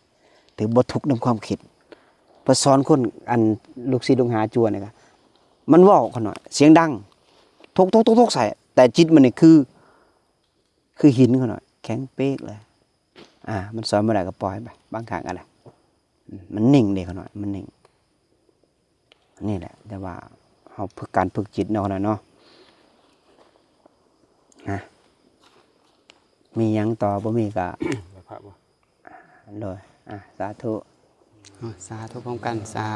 ຖືບໍ່ທຸກນຳຄວາມຄິດ. ເພິ່ນສອນຄົນ ອັນລູກສິດລູກຫາຈົວນີ້ກະ ມັນເວົ້າ ຂ້ານ້ອຍ ສຽງດັງ ທົກໆໆໃສ່ ແຕ່ຈິດມັນນີ້ຄື ຄືຫີນ ຂ້ານ້ອຍ ແຂງເປກເລີຍ. ອາ ມັນສອນບໍ່ໄດ້ກໍປ່ອຍໄປ ບາງຄັ້ງກໍໄດ້. ອືມ ມັນນິ່ງເດ້ ຂ້ານ້ອຍ ມັນນິ່ງ. ນີ້ແຫຼະ ແຕ່ວ່າເຮົາຝຶກ ການຝຶກຈິດເນາະ ຂ້ານ້ອຍເນາະ. ຮະ ມີຫຍັງຕໍ່? ບໍ່ມີກໍ ໄຫວ້ພະບໍ່? ໂດຍ ອາ ສາທຸ ອາ ສາທຸພ້ອມກັນ ສາ